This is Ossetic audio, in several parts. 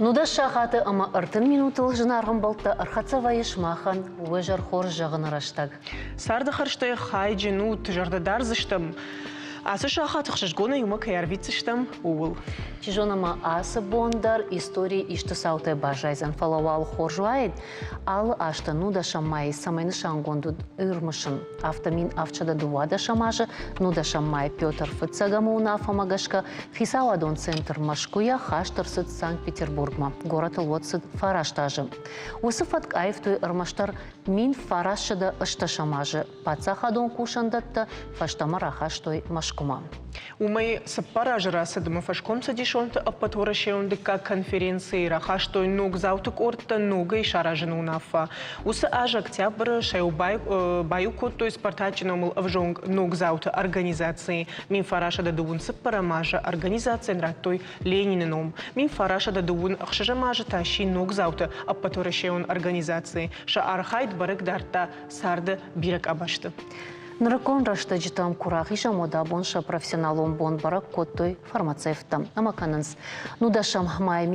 Нудӕс сахаты ӕмӕ 30 минутыл зынаргъ ӕмбӕлттӕ ӕрхӕццӕ вӕййы сымахӕн уе зӕр хорз зӕгъыны рӕстӕг. Царды хӕрзтӕй хайджын ут, зӕрдӕ дардзыстӕм, ацы сахат ӕхсызгонӕй уымӕ кӕй ӕрвитдзыстӕм, ууыл. Чи зоны ма ацы бон дӕр историйы исты цаутӕ баззайдзӕн, фӕлӕ уал хорз уаид, алы азты нудӕсӕм мӕйы цӕмӕй нысангонд уыд ӕрмысын. Афтӕ 1712 азы нудӕсӕм май Петр Фыццӕгӕмы уынаффӕмӕ гӕсгӕ хицауадон центр Мӕскуыйӕ хаст ӕрцыд Санкт-Петербургмӕ. Горӕтыл уӕд цыд фараст азы. Уыцы фӕтк аивтой ӕрмӕстдӕр 1980 азы паддзахадон кусӕндӕттӕ фӕстӕмӕ рахастой Мӕскуымӕ. Уымӕй цыппар азы рацыд ӕмӕ фӕскомцӕдисонты ӕппӕтуӕрӕсейон дыккаг конференцийы рахастой ногдзауты къордтӕ ногӕй саразыны уынаффӕ. Уыцы аз октябры сӕ баиу кодтой Спартачы номыл ӕвзонг ногдзауты организацийы. 1924 азы организацийӕн радтой Ленины ном. 1926 азы та сси ногдзауты ӕппӕтуӕрӕсейон организаци. Сӕ архайд бӕрӕг дардта царды бирӕ къабӕзты. Нырыккон рӕстӕджытӕм куы рахизӕм, уӕд абон сӕ профессионалон бон бӕрӕг кодтой фармацевттӕ ӕмӕ кӕнынц нудӕсӕм май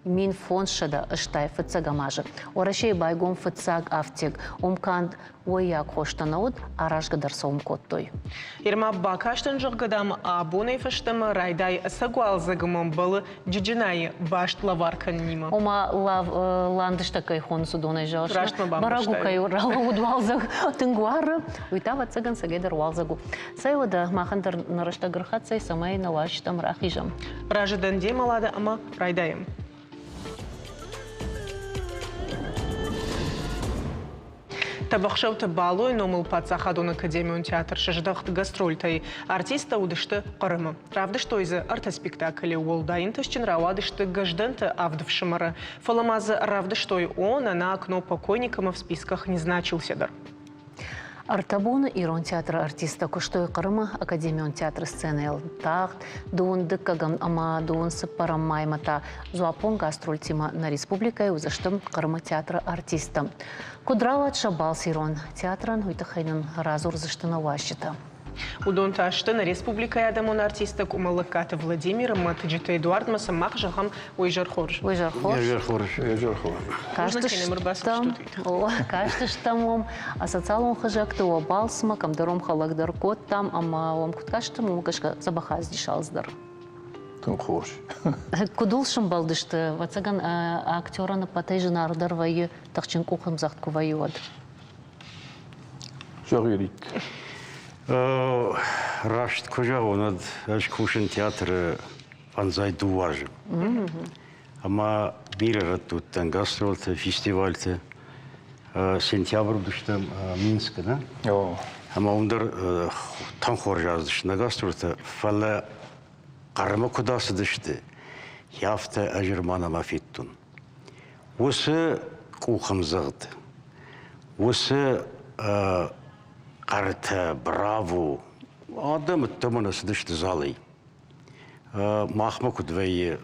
1585 азы. Уӕрӕсейы байгом фыццаг афтек. Уым канд уӕййаг хостӕ нӕ уыд, аразгӕ дӕр сӕ уым кодтой. Ирма бакастӕн, зӕгъгӕ, дам, абонӕй фӕстӕмӕ райдай ӕцӕг уалдзӕг ӕмӕ ӕмбӕлы Джыджынайы баст лӕвар кӕнынимӕ. Ома ландыштӕ кӕй хонынц, уыдонӕй зӕгъыс. Раст мӕ Бӕрӕг у, кӕй ралӕууыд уалдзӕг, тынг уары. Уый та, ӕвӕццӕгӕн, цӕгӕйдӕр уалдзӕг у. Цӕй уӕдӕ, махӕн дӕр нӕ рӕстӕг ӕрхӕццӕ, цӕмӕй нӕ уазджытӕм рахизӕм. Разы дӕн демӕ, Лада, ӕмӕ райдайӕм. Тӕбӕхсӕуты Балойы номыл паддзахадон академион театр сыздӕхт гастрольтӕй. Артисттӕ уыдысты Хъырымы. Равдыстой дзы ӕртӕ спектаклы, уӕлдай ӕнтыстджын рауадысты Гӕздӕнты авд ӕфсымӕры. Фӕлӕ ма дзы равдыстой «Он, она, окно покойникам в списках не значился» дӕр. Ӕртӕ боны Ирон театры артисттӕ куыстой Хъырымы академион театры сценӕйыл. Тагъд дыууын дыккӕгӕм ӕмӕ дыууын цыппӕрӕм маймӕ та дзуаппон гастрольтимӕ нӕ республикӕйы уыдзысты Хъырымы театры артисттӕ. Куыд рауад сӕ балц Ирон театрӕн, уый тыххӕй нын радзурдзысты нӕ уазджытӕ. Уыдон та сты нӕ республикӕйы адӕмон артисттӕ Къуымӕллӕгкаты Владимир ӕмӕ Тыджыты Эдуардмӕ цы мах зӕгъӕм, уый зӕр хорз. Уый зӕр хорз. Зӕр хорз. Зӕр хорз. Кастыстӕм, кастыстӕм уым социалон хызӕгты уӕ балцмӕ, кӕмдӕр уым хӕлӕгдӕр кодтам ӕмӕ уӕм куыд кастыстӕм, уымӕ гӕсгӕ дзӕбӕх аздис алцыдӕр. Тынг хорз. Куыд ыл сӕмбӕлдысты? Ӕвӕццӕгӕн, актерӕн ӕппӕтӕй зынаргъдӕр вӕййы тыхджын къухӕмдзӕгъд куы вӕййы, уӕд. Зӕгъ, Эрик. Раст куы зӕгъон, уӕд ӕз кусын театры фӕндзай дыууӕ азы. Ӕмӕ бирӕ рӕтты уыдтӕн гастролты, фестивальты. Сентябрь уыдыстӕм Минскы, нӕ? Ӕмӕ уым дӕр тынг хорз аздысты нӕ гастролтӕ, фӕлӕ Хъӕрмы куыд ацыдысты, афтӕ ӕз ӕрманамӕ федтон. Уыцы къухӕмдзӕгъд, уыцы хъӕртӕ, браво, адӕм ӕддӕмӕ нӕ цыдысты залӕй. Махмӕ куыд вӕййы,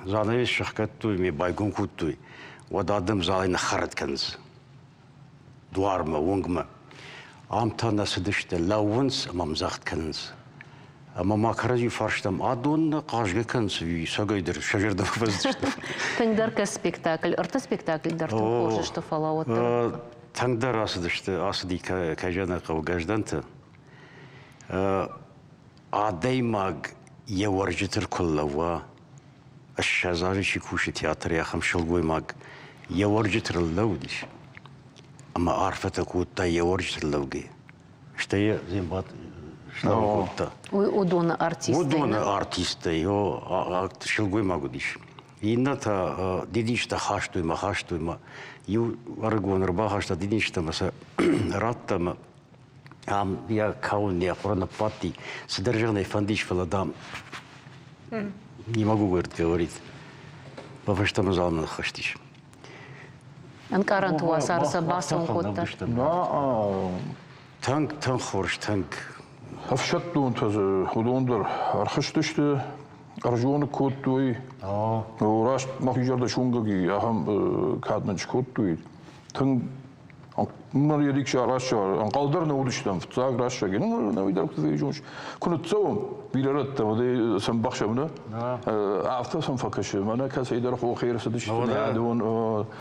занавес сӕхгӕдтой, ме байгом кодтой, уӕд адӕм залӕй ныххӕррӕтт кӕнынц дуармӕ, уынгмӕ. Ам та нӕ цыдысты, лӕууынц ӕмӕ ӕмдзӕгъд кӕнынц. Ӕмӕ ма кӕрӕдзи фарстам, адон нӕ хъазгӕ кӕнынц ӕви сӕгӕйдӕр сӕ зӕрдӕмӕ фӕцыдысты. Тынгдӕр кӕс спектакль, ӕртӕ спектакль дӕр тынг хорз сты, фӕлӕ уӕддӕр. Тынгдӕр ацыдысты, ацыди кӕй зӕгъын хъӕуы, Гӕздӕнты. Адӕймаг йӕ уӕрджытыл куы лӕууа, 20 азы чи кусы театры, ахӕм сылгоймаг йӕ уӕрджытыл лӕууыдис ӕмӕ арфӕтӕ кодта йӕ уӕрджытыл лӕугӕйӕ. Стӕй йӕ Зембат слӕууын кодта. Уый уыдоны артисттӕй? Уыдоны артисттӕй, сылгоймаг уыдис. Иннӕтӕ дидинджытӕ хастой мӕ хастой мӕ. Иу ӕрыгон ӕрбахаста дидинджытӕ мӕ сӕ радта мӕ ам йӕ кӕуын йӕ хъуыры ныббадти. Цыдӕр зӕгъын ӕй фӕндис, фӕлӕ, дам, не могу, говорит, говорить. Фӕстӕмӕ залмӕ ныххызтис. Ӕнкъарӕнты уацары сӕ бацӕуын кодта. Тынг, тынг хорз, тынг. Ӕфсӕддонтӕ дзы уыдон дӕр ӕрхызтысты, ӕрзоны кодтой. Раст мӕхи зӕрдӕ суынгӕг и, ахӕм кад нын скодтой. Тынг. Ныр Ерик ӕнхъӕл дӕр нӕ уыдыстӕм фыццаг рӕстӕг. Ну, нӕ уый дӕр куыд зоныс. Куы ныццӕуӕм бирӕ рӕттӕм, уӕд сӕм бахсӕм нӕ. Афтӕ сӕм фӕкӕсы, мӕнӕ кӕцӕйдӕр хохӕй ӕрцыдысты, адон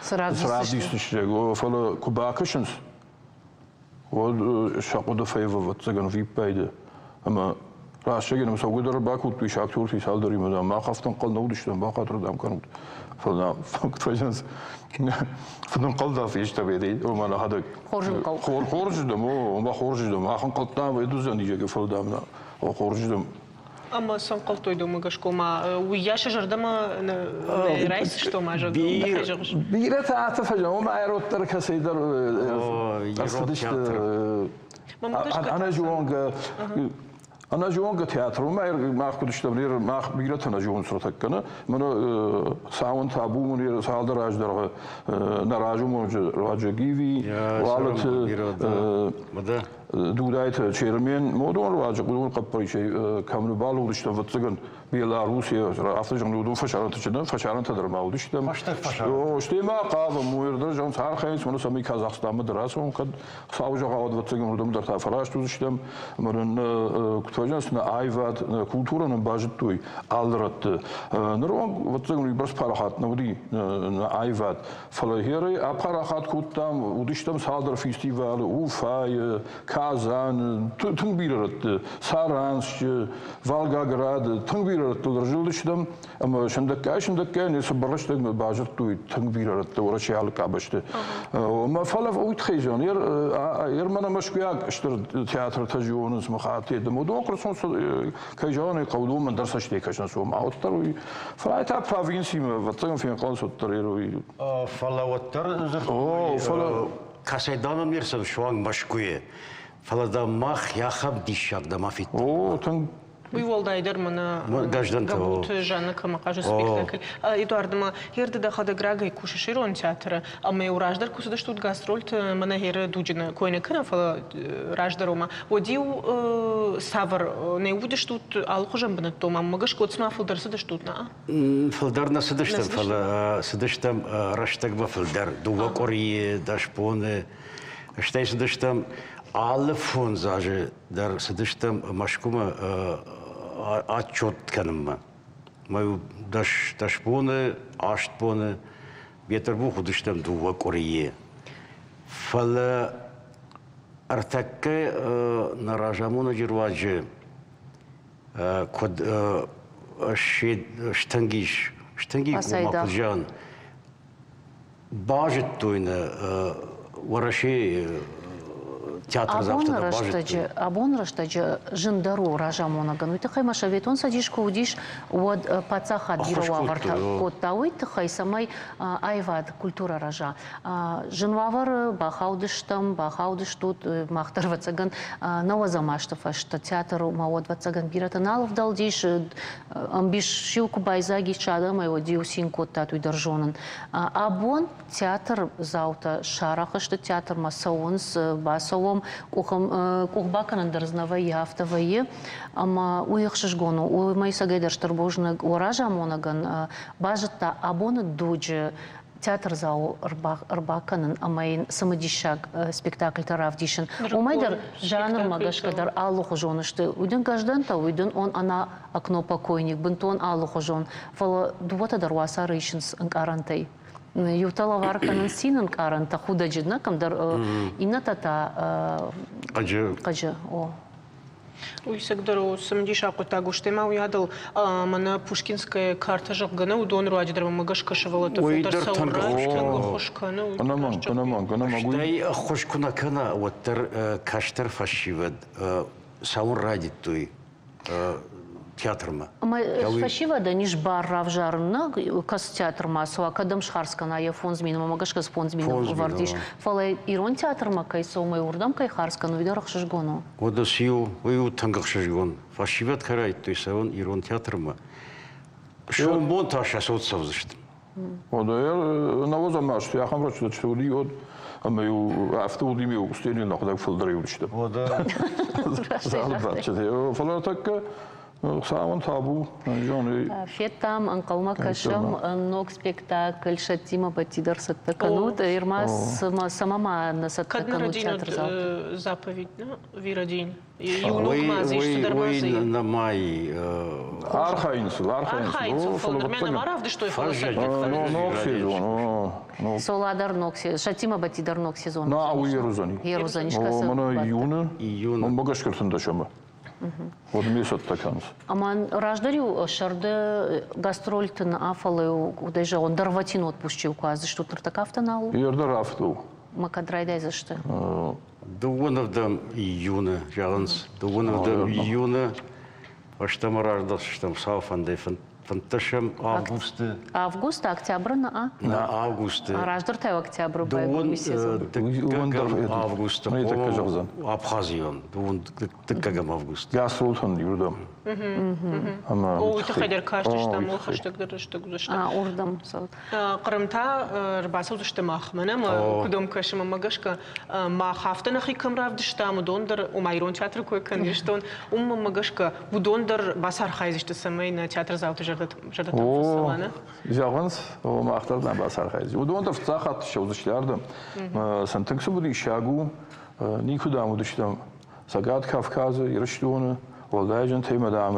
цы равдисдзысты, фӕлӕ куы бакӕсынц, уӕд сӕ хъуыды фӕивы, ӕвӕццӕгӕн, виппайды. Ӕмӕ рӕстӕгӕн ӕмӕ цӕугӕ дӕр бакодтой сӕ актерты цалдӕримӕ, дам, мах афтӕ ӕнхъӕл нӕ уыдыстӕм, бахатыр, дам, кӕнут. Фӕлӕ фӕзынц фыдӕнхъӕл дӕр фестӕм, ома нӕхӕдӕг. Хорз ӕнхъӕл. Хорз дам, ома хорз дам, ах ӕнхъӕлдтам, уыдзӕн изӕгы, фӕлӕ дам, хорз дам. Ӕмӕ цы ӕнхъӕлдтой дӕумӕ гӕсгӕ, ома уыйас зӕрдӕмӕ нӕ райсысты, ома зӕгъыс? Бирӕтӕ афтӕ фӕзӕгъынц, ома ӕроддӕр кӕцӕйдӕр ӕрцыдысты ӕнӕзонгӕ ӕнӕзонгӕ театр, уымӕ мах куыд стӕм, мах бирӕтӕ нӕ цыртӕккӕ нӕ, мӕнӕ цауын табу мын цалдӕр аз дӕргъы нӕ разумонджы Раджа Гиви, Уалыты Дудайты Чермен модон руаджы уыдон хъӕппӕрисӕй кӕм ныббалудыстӕм, ӕвӕццӕгӕн, Белоруссийӕ, афтӕ зӕгъын, уыдон фӕсарӕнты чи нӕ, фӕсарӕнтӕ дӕр ма уыдыстӕм. Стӕй ма хъавӕм, уый зӕгъын, архайынц, уымӕн цӕмӕй Казахстанмӕ дӕр ацӕуӕм, кӕд Хуыцауы зӕгъа, уӕд, ӕвӕццӕгӕн, уырдӕм дӕр та фӕраст уыдзыстӕм. Ӕмӕ нын, куыд фӕзӕгъынц, нӕ аивад, нӕ культурӕ нын базыдтой алы рӕтты. Ныронг, ӕвӕццӕгӕн, уыйбӕрц парахат нӕ уыди нӕ аивад. Фӕлӕ гъерӕй апарахат кодтам, уыдыстӕм цалдӕр фестивалы Уфайы, Казаны, тынг бирӕ рӕтты, Саранскы, Волгограды, тынг бирӕ рӕттыл ӕрзылдыстӕм ӕмӕ сындӕггай-сындӕггай не цыбыр рӕстӕгмӕ базыдтой тынг бирӕ рӕтты Уӕрӕсейы алы къабӕзты. Ӕмӕ фӕлӕ уый тыххӕй зӕгъын, ер мӕнӕ мӕскуыйаг стыр театртӕ зонынц махатӕ, уыдон хъуырцон кӕй зӕгъын ӕй хъӕуы, уымӕн дӕр цӕстӕй кӕсынц уым. Уӕддӕр уый, фӕлӕ та провинцимӕ, ӕвӕццӕгӕн, фенхъӕлынц уӕддӕр уый. Фӕлӕ уӕддӕр дзырдтой, фӕлӕ кӕцӕйдӕр не рцыд суанг Мӕскуыйы. Фӕлӕ дӕ мах ахӕм диссаг дӕ ма федтам. О, тынг Уый уӕлдайдӕр мӕнӕ Габуты Жанна кӕмӕ хъазы спектакль. Эдуард, ма гъер ды дӕхӕдӕг рагӕй кусыс ирон театры, ӕмӕ-иу раздӕр куы цыдыстут гастрольты, мӕнӕ гъеры дуджы нӕ кой нӕ кӕнӕм, фӕлӕ раздӕр ома, уӕд-иу цавӕр нӕ уыдыстут алыхуызӕн бынӕтты, ома мӕ гӕсгӕ цыма фылдӕр цыдыстут, нӕ? Фылдӕр нӕ цыдыстӕм, фӕлӕ цыдыстӕм рӕстӕгмӕ фылдӕр, дыууӕ къуырийы, 10 боны. Стӕй цыдыстӕм алы 5 азы дӕр цыдыстӕм Мӕскуымӕ отчет кӕнынмӕ. Мӕ 10 боны, 8 боны Бетъырбух уыдыстӕм дыууӕ къуырийы. Фӕлӕ ӕртӕккӕ нӕ разамонӕджы руаджы куыд стынг ис, стынг ис, ома куыд зӕгъын, базыдтой нӕ Уӕрӕсейы театрдзаутӕ дӕр базыдтой. Абон рӕстӕджы зындӕр у разамонӕгӕн. Уый тыххӕй ма Советон Цӕдис куы уыдис, уӕд паддзахад бирӕ уавӕртӕ кодта уый тыххӕй, цӕмӕй аивад, культурӕ рӕза. Зын уавӕры бахаудыстӕм, бахаудыстут, мах дӕр, ӕвӕццӕгӕн, нӕуӕдзӕм азты фӕстӕ театрмӕ уӕд, ӕвӕццӕгӕн, бирӕтӕ нал ӕвдӕлдис, ӕмбис-иу куы байдзаг ис адӕмӕй, уӕд-иу цин кодтат, уый дӕр зонын. Абон театрдзаутӕ сарӕх сты, театрмӕ цӕуынц, бацӕуӕм, къух бакӕнын дӕр дзы нӕ вӕййы, афтӕ вӕййы. Ӕмӕ уый ӕхсызгон у. Уымӕй цӕгӕйдӕр стыр бузныг уӕ разамонӕгӕн, базыдта абоны дуджы театрдзауы ӕрбакӕнын ӕмӕ йын цымыдисаг спектакльтӕ равдисын. Уымӕй дӕр жанрмӕ гӕсгӕ дӕр алыхуызон сты. Уый дын Гӕздӕнтӕ, уый дын он она окно покойник, бынтон алыхуызон. Фӕлӕ дыууӕтӕ дӕр уацары исынц ӕнкъарӕнтӕй. Иутӕ лӕвар кӕнынц цин ӕнкъарӕнтӕ, худӕджы нӕ кӕмдӕр, иннӕтӕ та хъыджы. Хъыджы, о. Уый цӕгдӕр у цымыдисаг хъуыддаг у, стӕй ма уый адыл мӕнӕ Пушкинская карта зӕгъгӕ нӕ уыдон руаджы дӕр мӕ гӕсгӕ сывӕллӕтты фылдӕр цӕуын тынг ӕххуыс кӕны. Ӕнӕмӕнг, ӕнӕмӕнг, ӕнӕмӕнг. Стӕй ӕххуыс куы нӕ кӕна, уӕддӕр кӕстӕр фӕсивӕд цӕуын райдыдтой театрмӕ. Ӕмӕ фӕсивӕдӕн ис бар равзарын, нӕ кӕцы театрмӕ цӕуа, кӕдӕм схардз кӕна йӕ 5000, мӕ гӕсгӕ 5000 ӕвӕрд ис. Фӕлӕ ирон театрмӕ кӕй цӕуы, уырдӕм кӕй хардз кӕны, уый дӕр ӕхсызгон у. Уӕдӕ циу, уый у тынг ӕхсызгон. Фӕсивӕд кӕй райдыдтой цӕуын ирон театрмӕ. Сомбон та сӕ цот цӕудзысты. Уӕдӕ нӕуӕдзӕм азты ахӕм рӕстӕджыты уыди, уӕд ӕмӕ-иу афтӕ уыди, ме стенийы нӕхӕдӕг фылдӕр уыдысты. Уӕдӕ. Залы бадджытӕ. Фӕлӕ тӕккӕ Хуыцауӕн табу, зоны. Федтам, ӕнхъӕлмӕ кӕсӕм ног спектакль Сӕттимӕ Бӕтти дӕр цӕттӕ кӕнут. Ирма, цӕмӕ ма нӕ цӕттӕ кӕнут театрдзауты? Заповедь, Виродин. Иу ног ма дзы исты дӕр ма дзы. Нӕмай. Архайынц, архайынц. Фӕлӕ нӕма равдыстой, фӕлӕ ног сезон. Сола дӕр ног Сӕттимӕ Бӕтти дӕр ног сезон. На, уый Ерузани. Ерузани скӕсы. Мӕнӕ июны. Июны. Мӕ гӕсгӕ ӕртындӕсӕмы. Уӕд ме цӕттӕ кӕнынц. Ӕмӕ раздӕр-иу сӕрды гастрольты нӕ, фӕлӕ-иу, куыдӕй зӕгъон, дӕргъвӕтин отпусчы-иу куы аздзыстут, ныртӕккӕ афтӕ нал у? Ердӕр афтӕ у. Мӕ кӕд райдайдзысты? Дыууын июны, зӕгъынц, дыууын июны фӕстӕмӕ раздӕхдзыстӕм сау фӕндӕй фынддӕсӕм августы. Август, октябры нӕ? Нӕ, августы. Раздӕр та октябры байгом сезон. Дыууын августы Абхазийон, дыууын дыккӕгӕм август. Гастролтӕн иуырдӕм. Ӕмӕ уый тыххӕй дӕр кастыстӕм, уый хӕстӕгдӕр рӕстӕг уыдзысты. Уырдӕм цӕут. Хъырым та ӕрбацӕудзысты махмӕ, нӕ куыд ӕм кӕсы, мӕнмӕ гӕсгӕ, мах афтӕ нӕхи кӕм равдыстам, уыдон дӕр, ома ирон театры кой кӕндзыстон, уым мӕнмӕ гӕсгӕ, уыдон дӕр бацархайдзысты, цӕмӕй нӕ театрдзауты зӕрдӕтӕм фӕцӕуа, нӕ? Зӕгъынц, мах дӕр нӕ бацархайдзысты. Уыдон дӕр фыццаг хатт ссӕудзысты ардӕм. Сын тынг цымыдисаг у, никуыдӕм уыдыстӕм Цӕгат Кавказы, Ирыстоны, уӕлдайджынтӕй ма дам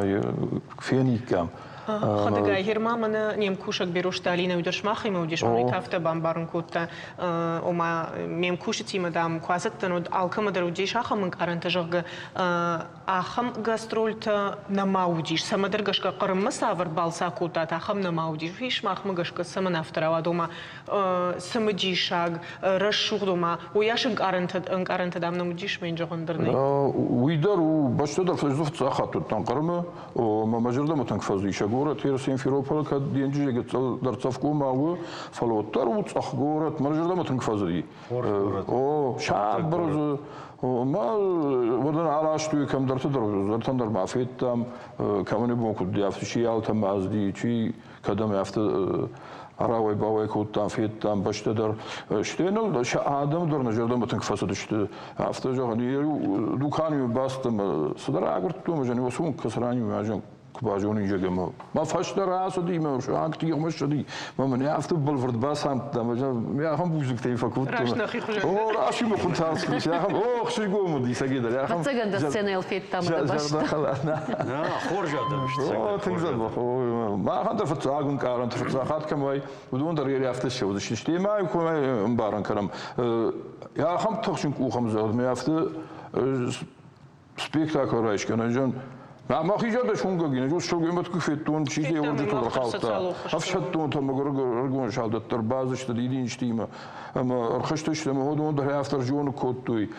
фениккам. Хӕдӕгай, герма мӕнӕ не мкусӕг Берозты Алинӕ уыдӕр сымахимӕ уыдис, уый та афтӕ бамбарын кодта, ома ме мкусджытимӕ, дам, куы ацыдтӕн, уӕд алкӕмӕ дӕр уыдис ахӕм ӕнкъарӕнтӕ, зӕгъгӕ, ахӕм гастрольтӕ нӕма уыдис. Цӕмӕдӕр гӕсгӕ Хъырыммӕ цавӕр балц акодтат, ахӕм нӕма уыдис. Уый сымахмӕ гӕсгӕ цӕмӕн афтӕ рауад, ома цымыдисаг, рӕсугъд, ома уыйас ӕнкъарӕнтӕ, дам, нӕм уыдис, мӕн зӕгъын дӕр нӕй. Уый дӕр у, бӕстӕ дӕр фыццаг хатт уыдтӕн Хъырымы, ӕмӕ мӕ зӕрдӕмӕ тынг фӕзынд сӕ горӕт Симферополы, кӕд денджызы гыццыл дӕрддзӕфгомау у, фӕлӕ уӕддӕр у цъӕх горӕт, мӕ зӕрдӕмӕ тынг фӕзыди. О, сабыр дзы, мӕ уыдон аластой кӕмдӕрты дӕр, дӕртӕн дӕр ма федтам, кӕмӕн бон куыд афтӕ чи Ялтӕмӕ азди, чи кӕдӕм афтӕ арауай-бауай кодтам, федтам бӕстӕ дӕр. Стӕй ныл сӕ адӕм дӕр нӕ зӕрдӕмӕ тынг фӕцыдысты. Афтӕ зӕгъын, дуканийы бацыдтӕн, цыдӕр агуырдтон, ӕмӕ уыцы уынг кӕцы ран ӕмӕ куы базонин, зӕгъгӕ, мӕ мӕ фӕстӕ рацыди, мӕ суанг тигъмӕ ссыди, мӕ мын афтӕ бӕлвырд бацамыдта, ӕмӕ мӕ ахӕм бузныгтӕй фӕкодтон. Раст нӕхи хуызӕн. О, раст мӕ хуын тарстис, ахӕм, о, ӕхсызгон уыди, сӕгедӕр, ахӕм. Ӕвӕццӕгӕн дӕ сценӕйыл федтам дӕ бӕстӕ. Хорз адӕм сты. О, тынг дзӕбӕх. Махӕн дӕр фыццаг ӕнкъарӕнты фыццаг хатт кӕм уай, уыдон дӕр йӕ афтӕ ссӕудзысты. Стӕй ма куы ӕмбарын кӕнӕм, ахӕм тыхджын къухӕмдзӕгъд мӕ афтӕ спектакль райсгӕ нӕ Мӕхи зӕрдӕ суынгӕг ин, ӕз сылгоймӕгты куы федтон, чи йӕ уырджытыл рахаудта. Ӕфсӕддонтӕ ӕмӕ ӕрыгон салдӕттӕ ӕрбадзысты дидинджытимӕ ӕмӕ ӕрхызтысты ӕмӕ уыдон дӕр афтӕ рзоны кодтой.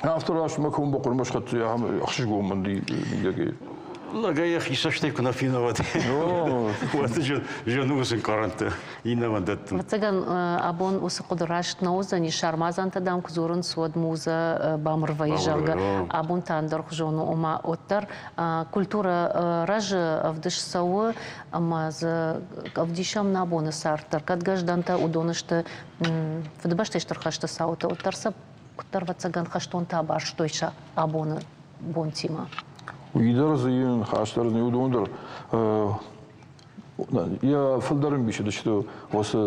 Афтӕ раст мӕ комбохъуырмӕ схӕццӕ ахӕм ӕхсызгон мын мидӕгӕй. Лӕгӕй йӕхи цӕстӕй куы нӕ фенӕуӕд, уӕд зын у сын къарӕнтӕ иннӕмӕн дӕттын. Ӕвӕццӕгӕн, абон уыцы хъуыды раст нӕ уыдзӕни. Сармадзантӕ, дам, куы дзурынц, уӕд музӕ бамыр вӕййы, зӕгъгӕ. Абон та ӕндӕрхуызон у, ома уӕддӕр культурӕ рӕзы, ӕвдыст цӕуы ӕмӕ дзы ӕвдисӕм нӕ абоны цард дӕр. Кӕд гӕздӕнтӕ уыдон сты Фыдыбӕстӕйы Стыр хӕсты цаутӕ, уӕддӕр сӕ куыддӕр, ӕвӕццӕгӕн, хӕстонтӕ абарстой сӕ абоны бонтимӕ. Уый дӕр дзы йын ныхас дӕр дзы уыдон дӕр йӕ фылдӕр ӕмбисыдысты уыцы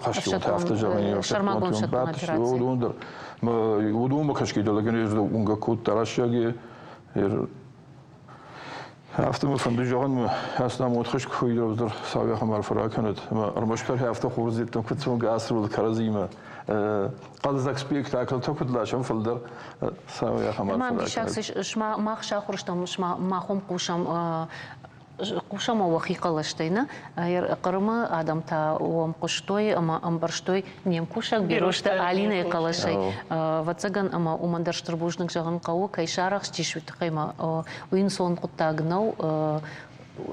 хӕстонтӕ, афтӕ зӕгъын, сӕрмагонд сӕттон операци. Уыдон дӕр. Уыдонмӕ кӕсгӕ лӕгӕн уынгӕ кодта рӕстӕг. Афтӕ мӕ фӕнды зӕгъын, ацы отхӕсг хуыйдӕр цавӕр арфӕ ракӕнӕд ӕмӕ ӕрмӕстдӕр афтӕ хорздзӕдтӕм куыд цӕугӕ ацӕуӕд кӕрӕдзимӕ хъӕлдзӕг спектаклтӕ куыд ласӕм фылдӕр цавӕр ахӕм арфӕ ракӕнӕд. Мах сахуыр стӕм, мах уым хъусӕм хъусӕм уӕхи хъӕлӕстӕй, нӕ? Хъырымы адӕм та уӕм хъуыстой ӕмӕ ӕмбӕрстой не мкусӕг Берозты Алинӕйы хъӕлӕсӕй. Ӕвӕццӕгӕн, ӕмӕ уымӕн дӕр стыр бузныг зӕгъын хъӕуы, кӕй сарӕхстис, уый тыххӕй ма уый ӕнцон хъуыддаг нӕу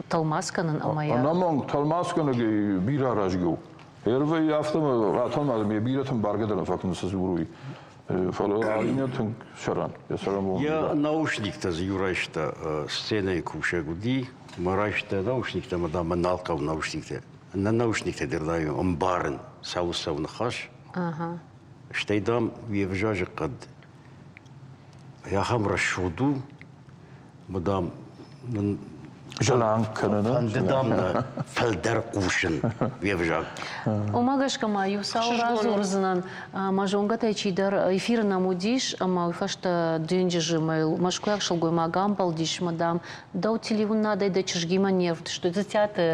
тӕлмац кӕнын ӕмӕ йӕ. Ӕнӕмӕнг тӕлмацгӕнӕгӕй бирӕ аразгӕ у. Эрвӕй афтӕмӕ ратӕлмац ме бирӕтӕн баргӕ дӕр нӕ фӕкӕнынц цы дзурой. Фӕлӕ Алинӕ тынг сӕрӕн, йӕ цӕрӕнбон. Йӕ наушниктӕ дзы иу райста, сценӕйы кусӕг уыди, мӕ райста наушниктӕ ӕмӕ дам, мӕн нал хъӕуы наушниктӕ. Нӕ наушниктӕ дӕр дам ӕмбарын, цӕуыл цӕуы ныхас. Стӕй, дам, уе взаджы хъӕд ахӕм рӕсугъд у, Мадам, нын зыланг кӕныны. Фӕнды, дам, нӕ фылдӕр хъусын уе взаг. Уымӕ гӕсгӕ ма иу цау радзурдзынӕн. Мӕ зонгӕтӕй чидӕр эфиры нӕм уыдис, ӕмӕ уый фӕстӕ денджызы мӕйыл мӕскуыйаг сылгоймаг амбӕлдис, мӕ, дам, дӕу телеуыннадӕй дӕ чызгимӕ не рвдыстой. Дзытиаты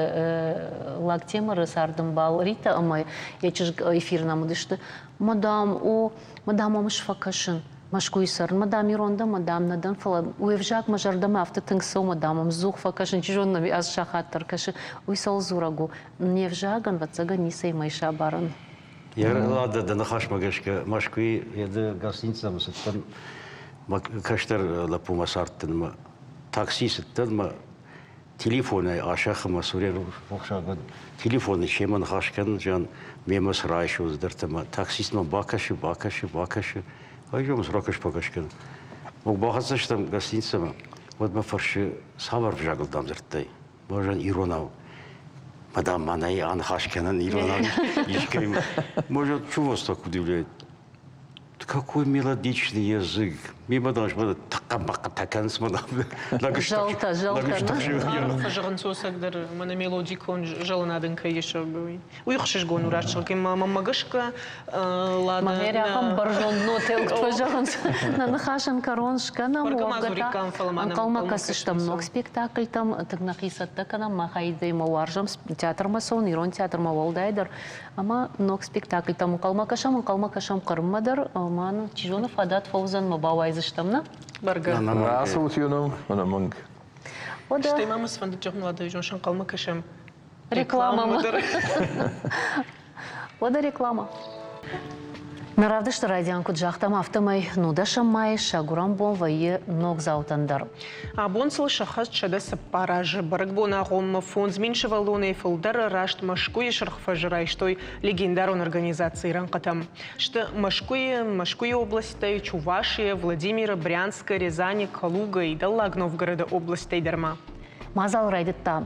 Лактемыры цардӕмбал Рита ӕмӕ йӕ чызг эфиры нӕм уыдысты. Мӕ, дам, о, мӕ, дам, ӕм сфӕкӕсын. Мӕскуыйы цӕрын, мӕ, дам, ирон дӕн, мӕ, дам, нӕ дӕн, фӕлӕ уе взаг мӕ зӕрдӕмӕ афтӕ тынг цӕуы, мӕ, дам, ӕм дзух фӕкӕсын, чи зоны, нӕм аз сахат дӕр кӕсы. Уый цӕуыл дзурӕг у? Не взагӕн, ӕвӕццӕгӕн, ницӕимӕ ис абарӕн. Ладӕ, дӕ ныхасмӕ гӕсгӕ Мӕскуыйы еды гостиницӕмӕ цыдтӕн, мӕ кӕстӕр лӕппумӕ цардтӕн мӕ такси цыдтӕн мӕ телефонӕй Асӕхы мӕ цурӕй рухсаг уӕд телефоны семӕ ныхас кӕнын, зӕгъын, мемӕ цы райсой цыдӕртӕ мӕ таксистмӕ бакӕсы, бакӕсы, бакӕсы, ай зоны, цы ракӕс-бакӕс кӕны. Мог бахӕццӕ стӕм гостиницӕмӕ, уӕд мӕ фӕрсы, цавӕр взагыл дам дзырдтай? Может, иронау. Мадам, мӕнӕй аныхас кӕнӕн иронау искӕимӕ. Может, что вас так удивляет? Какой мелодичный язык. Мимо даже тахъа-бахъа мадам. Зӕлтӕ, зӕлтӕ. Фӕзӕгъын сосӕг дӕр мӕнӕ мелодикон зӕлынад ын кӕй ис, уый ӕхсызгон у раст зӕгъгӕ. Мӕнмӕ гӕсгӕ Лада. Мӕ ахӕм бӕрзонд нотӕ фӕзӕгъынц. Нӕ ныхасӕн кӕрон скӕнӕм, уӕвгӕ та ӕнхъӕлмӕ кӕсдзыстӕм ног спектакльтӕм, тынг нӕхи цӕттӕ кӕнӕм, мах аидӕймӕ уарзӕм театрмӕ цӕуын, ирон театрмӕ уӕлдайдӕр. Ӕмӕ ног спектакльтӕм ӕнхъӕлмӕ кӕсӕм, ӕнхъӕлмӕ кӕсӕм Хъырыммӕ дӕр, ӕмӕ чи зоны, фадат фӕуыдзӕн, мӕ бауайдзыстӕм, нӕ? Бӕргӕ. Рацӕут йӕ ӕнӕмӕнг. Стӕй ма мӕ сфӕндыд зӕгъын, Ладӕйы ӕнхъӕлмӕ кӕсӕм рекламамӕ. Уӕдӕ реклама. Нӕ равдысты райдиан куыд загътам, афтӕмӕй нудӕсӕм майы сӕ гуырӕн бон вӕййы ногдзаутӕн дӕр. Абон сыл сӕххӕст 104 азы. Бӕрӕгбон агъоммӕ 5000 сывӕллонӕй фылдӕр раст Мӕскуыйы Сырх фӕзы райстой легендарон организацийы рӕнхъытӕм. Сты Мӕскуыйы, Мӕскуыйы областтӕй, Чувашийӕ, Владимиры, Брянскы, Рязани, Калугӕйы, Дӕллаг Новгороды областтӕй дӕр ма. Мадзал райдыдта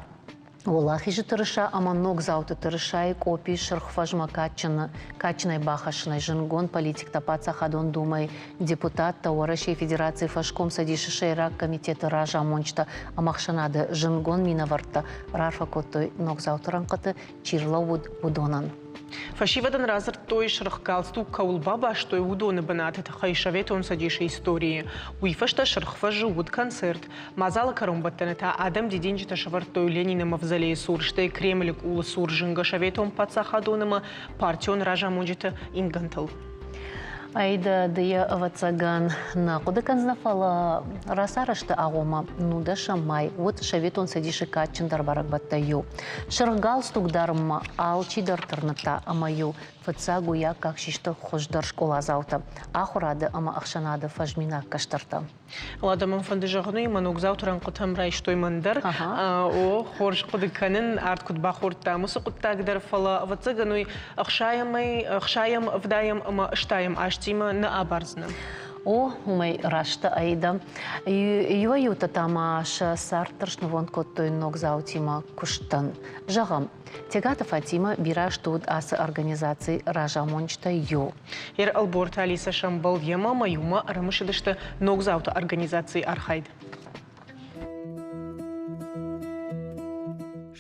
Уӕлахизы тырыса ӕмӕ ногдзауты тырысайы къопи Сырх фӕзмӕ кадджынӕй бахӕссынӕй зындгонд политиктӕ Паддзахадон Думӕйы депутаттӕ, Уӕрӕсейы Федерацийы фӕскомцӕдисы сӕйраг комитеты разамонджытӕ ӕмӕ ӕхсӕнады зындгонд минӕвӕрттӕ раарфӕ кодтой ногдзауты рӕнхъыты чи рлӕууыд, уыдонӕн. Фӕсивӕдӕн радзырдтой, сырх галстук кӕуыл бабастой, уыдоны бынаты тыххӕй Советон Цӕдисы историйы. Уый фӕстӕ Сырх фӕзы уыд концерт. Мадзалы кӕронбӕттӕны та адӕм дидинджытӕ сӕвӕрдтой Ленины мавзолейы цур, стӕй Кремлы къулы цур зынгӕ советон паддзахадон ӕмӕ партион разамонджыты ингӕнтыл. Аида, ды йӕ, ӕвӕццӕгӕн, нӕ хъуыды кӕндзынӕ, фӕлӕ рацарӕзты агъоммӕ нудӕсӕм май уыд Советон Цӕдисы кадджындӕр бӕрӕгбӕттӕй иу. Сырх галстук дарынмӕ алчидӕр тырныдта ӕмӕ-иу фыццаг уый аккаг систы хуыздӕр скъоладзаутӕ, ахуырады ӕмӕ ӕхсӕнады фӕзминаг кӕстӕртӕ. Уӕдӕ мӕм фӕнды зӕгъын, уый мӕ ногдзауты рӕнхъытӕм райстой мӕн дӕр. О, хорз хъуыды кӕнын, ард куыд бахордтам, уыцы хъуыддаг дӕр, фӕлӕ, ӕвӕццӕгӕн, уый ӕхсайӕмӕй, ӕхсайӕм, ӕвдайӕм ӕмӕ ӕстайӕм азтимӕ нӕ абардзынӕн. О, уымӕй раст Аида. Иуӕй-иутӕ та ма сӕ цард дӕр снывонд кодтой ногдзаутимӕ куыстӕн. Зӕгъӕм, Тегаты Фатимӕ бирӕ азты уыд ацы организацийы разамонджытӕй иу. Йе Ӕлборты Алисӕ сӕмбӕлд йемӕ ӕмӕ иумӕ ӕрымысыдысты ногдзауты организацийы архайд.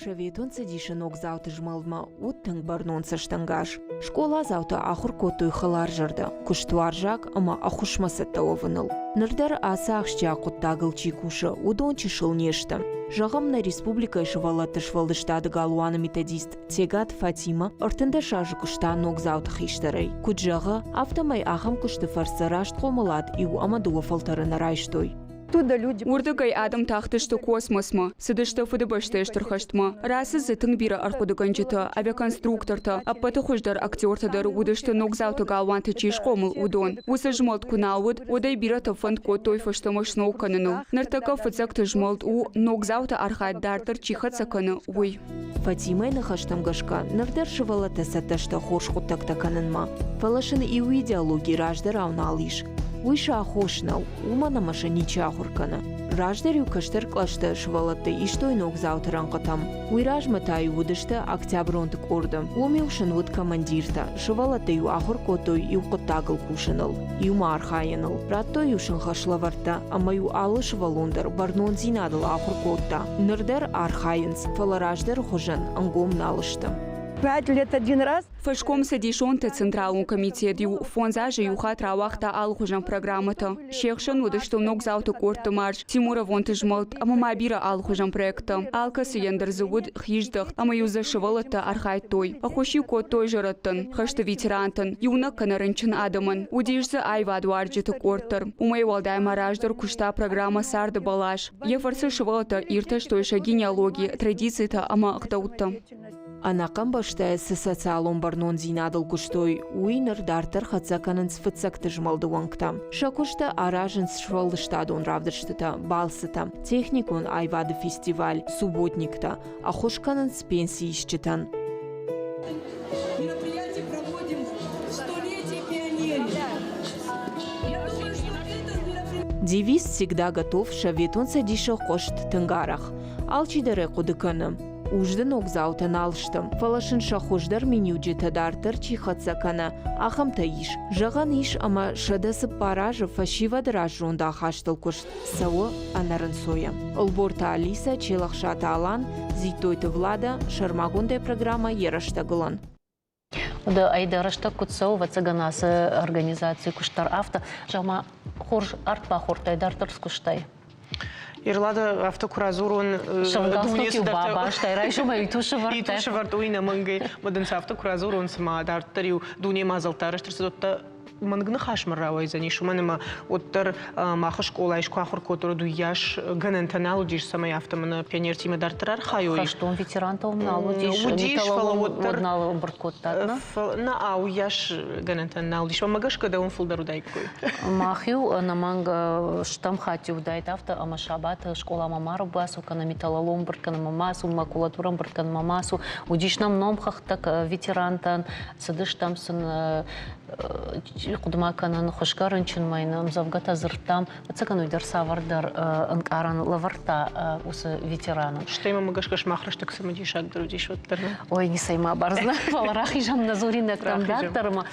Советон Цӕдисы ногдзауты змӕлдмӕ уыд тынг бӕрнон цӕстӕнгас. Скъоладзаутӕ ахуыр кодтой хӕларзӕрдӕ, куыстуарзаг ӕмӕ ӕххуысмӕ цӕттӕ уӕвыныл. Ныр дӕр ацы ахсджиаг хъуыддагыл чи кусы, уыдон чысыл не сты. Зӕгъӕм, нӕ республикӕйы сывӕллӕтты сфӕлдыстады галуаны методист Тегаты Фатимӕ 13 азы куыста ногдзауты хистӕрӕй. Куыд зӕгъы, афтӕмӕй ахӕм куысты фӕрцы раст хъомылад иу ӕмӕ дыууӕ фӕлтӕры нӕ райстой. Уырдыгӕй адӕм тахтысты космосмӕ, цыдысты Фыдыбӕстӕйы Стыр хӕстмӕ. Рацыд дзы тынг бирӕ ӕрхъуыдыгӕнджытӕ, авиаконструктортӕ, ӕппӕты хуыздӕр актертӕ дӕр уыдысты ногдзауты галуанты чи схъомыл, уыдон. Уыцы змӕлд куы нал уыд, уӕд ӕй бирӕтӕ фӕнд кодтой фӕстӕмӕ сног кӕныныл. Ныртӕккӕ фыццӕгты змӕлд у, ногдзауты архайд дарддӕр чи хӕццӕ кӕны, уый. Фатимӕйы ныхӕстӕм гӕсгӕ, ныр дӕр сывӕллӕттӕ цӕттӕ сты хорз хъуыддӕгтӕ кӕнынмӕ, фӕлӕ сын иу идеологи раздӕрау нал ис. Уый сӕ аххос нӕу, уымӕн ӕмӕ сӕ ничи ахуыр кӕны. Раздӕр-иу кӕстӕр кълӕсты сывӕллӕтты истой ногдзауты рӕнхъытӕм. Уый размӕ та-иу уыдысты октябронты къорды. Уым-иу сын уыд командиртӕ, сывӕллӕттӕ-иу ахуыр кодтой иу хъуыддагыл кусыныл, иумӕ архайыныл. Радтой-иу сын хӕслӕвӕрдтӕ ӕмӕ-иу алы сывӕллон дӕр бӕрнондзинадыл ахуыр кодта. Ныр дӕр архайынц, фӕлӕ раздӕры хуызӕн ӕнгом нал сты. Пять лет один раз. Фӕскомцӕдисонты Централон комитет-иу фондз азы иу хатт рауагъта алыхуызон программӕтӕ. Се хсӕн уыдысты ногдзауты къордты марш, Тимуровонты змӕлд ӕмӕ ма бирӕ алыхуызон проекттӕ. Алкӕцыйӕн дӕр дзы уыд хиздӕхт ӕмӕ-иу дзы сывӕллӕттӕ архайдтой. Ӕххуыс-иу кодтой зӕрӕдтӕн, хӕсты ветерантӕн, иунӕг кӕнӕ рынчын адӕмӕн. Уыдис дзы аивадуарзджыты къорд дӕр. Уымӕй уӕлдай ма раздӕр куыста программӕ «Царды бӕлас». Йӕ фӕрцы сывӕллӕттӕ иртӕстой сӕ генеалоги, традицитӕ ӕмӕ ӕгъдӕуттӕ. Ӕнӕхъӕн бӕстӕйы цы социалон бӕрнондзинадыл куыстой, уый ныр дарддӕр хӕццӕ кӕнынц фыццӕгты змӕлды уӕнгтӕ. Сӕ куысты аразынц сфӕлдыстадон равдыстытӕ, балцытӕ, техникон аивады фестиваль, субботниктӕ, ӕххуыс кӕнынц пенсиисджытӕн. Мероприятие проводим в столетие пионерии. Девиз «Всегда готов» Советон Цӕдисы хъуыст тынг арӕх. Алчидӕр ӕй хъуыды кӕны. Узды ногдзаутӕ нал сты, фӕлӕ сын сӕ хуыздӕр миниуджытӕ дарддӕр чи хӕццӕ кӕны, ахӕмтӕ ис. Зӕгъӕн ис, ӕмӕ 104 азы фӕсивӕды раззонд ахастыл куыст цӕуы ӕнӕрынцойӕ. Ӕлборты Алисӕ, Челӕхсаты Алан, Дзиттойты Влада, сӕрмагондӕй программӕ «Йӕ рӕстӕгыл-ӕн». Уӕдӕ ай дӕ рӕстӕг куыд цӕуы, ӕвӕццӕгӕн, ацы организацийы куыст дӕр афтӕ. Зӕгъ-ма, хорз арт бахордтай, дарддӕр скуыстай? Ирлады афтӕ куы радзурон, дуне бабастай, райсомӕй иту сывӕрдтай. Иту сывӕрд, уый нӕмӕнгӕй. Мӕ дын афтӕ куы радзурон, цыма дарддӕр-иу дуне мадзӕлттӕ арӕзт ӕрцыд, мӕнг ныхасмӕ рауайдзӕнис, уымӕн ӕмӕ уӕддӕр мах скъолайы куы ахуыр кодтой, уыйас гӕнӕнтӕ нал уыдис, цӕмӕй афтӕ мӕнӕ пионертимӕ дарддӕр архайой. Хӕстон ветерантӕ уым нал уыдис, уыдис, фӕлӕ уӕддӕр нал ӕмбырд кодтат, нӕ? Нӕ, уыйас гӕнӕнтӕ нал уыдис. Мӕ гӕсгӕ дӕуӕн фылдӕр уыдаиккой. Мах-иу ӕнӕмӕнг стӕм хатт уыдаид афтӕ, ӕмӕ сабаты скъоламӕ ма рбацу, кӕнӕ металлолом ӕмбырд кӕнынмӕ ма ацу, макулатурӕ ӕмбырд кӕнынмӕ ма ацу. Уыдис нӕм номхыгъдтӕ ветерантӕн, цыдыстӕм сын хъуыды-ма кӕнын, хуысгӕ рынчынмӕ йын ӕмдзӕвгӕтӕ дзырдтам. Ӕцӕгӕн уый дӕр цавӕрдӕр ӕнкъарӕн лӕвӕрдта уыцы ветеранӕн. Стӕй мӕм гӕсгӕ сымах рӕстӕг цымыдисагдӕр уыдис уӕддӕр. Ой, ницӕй ма бардзынӕ, фӕлӕ рахизӕм нӕ дзуринӕгтӕм дарддӕр ӕмӕ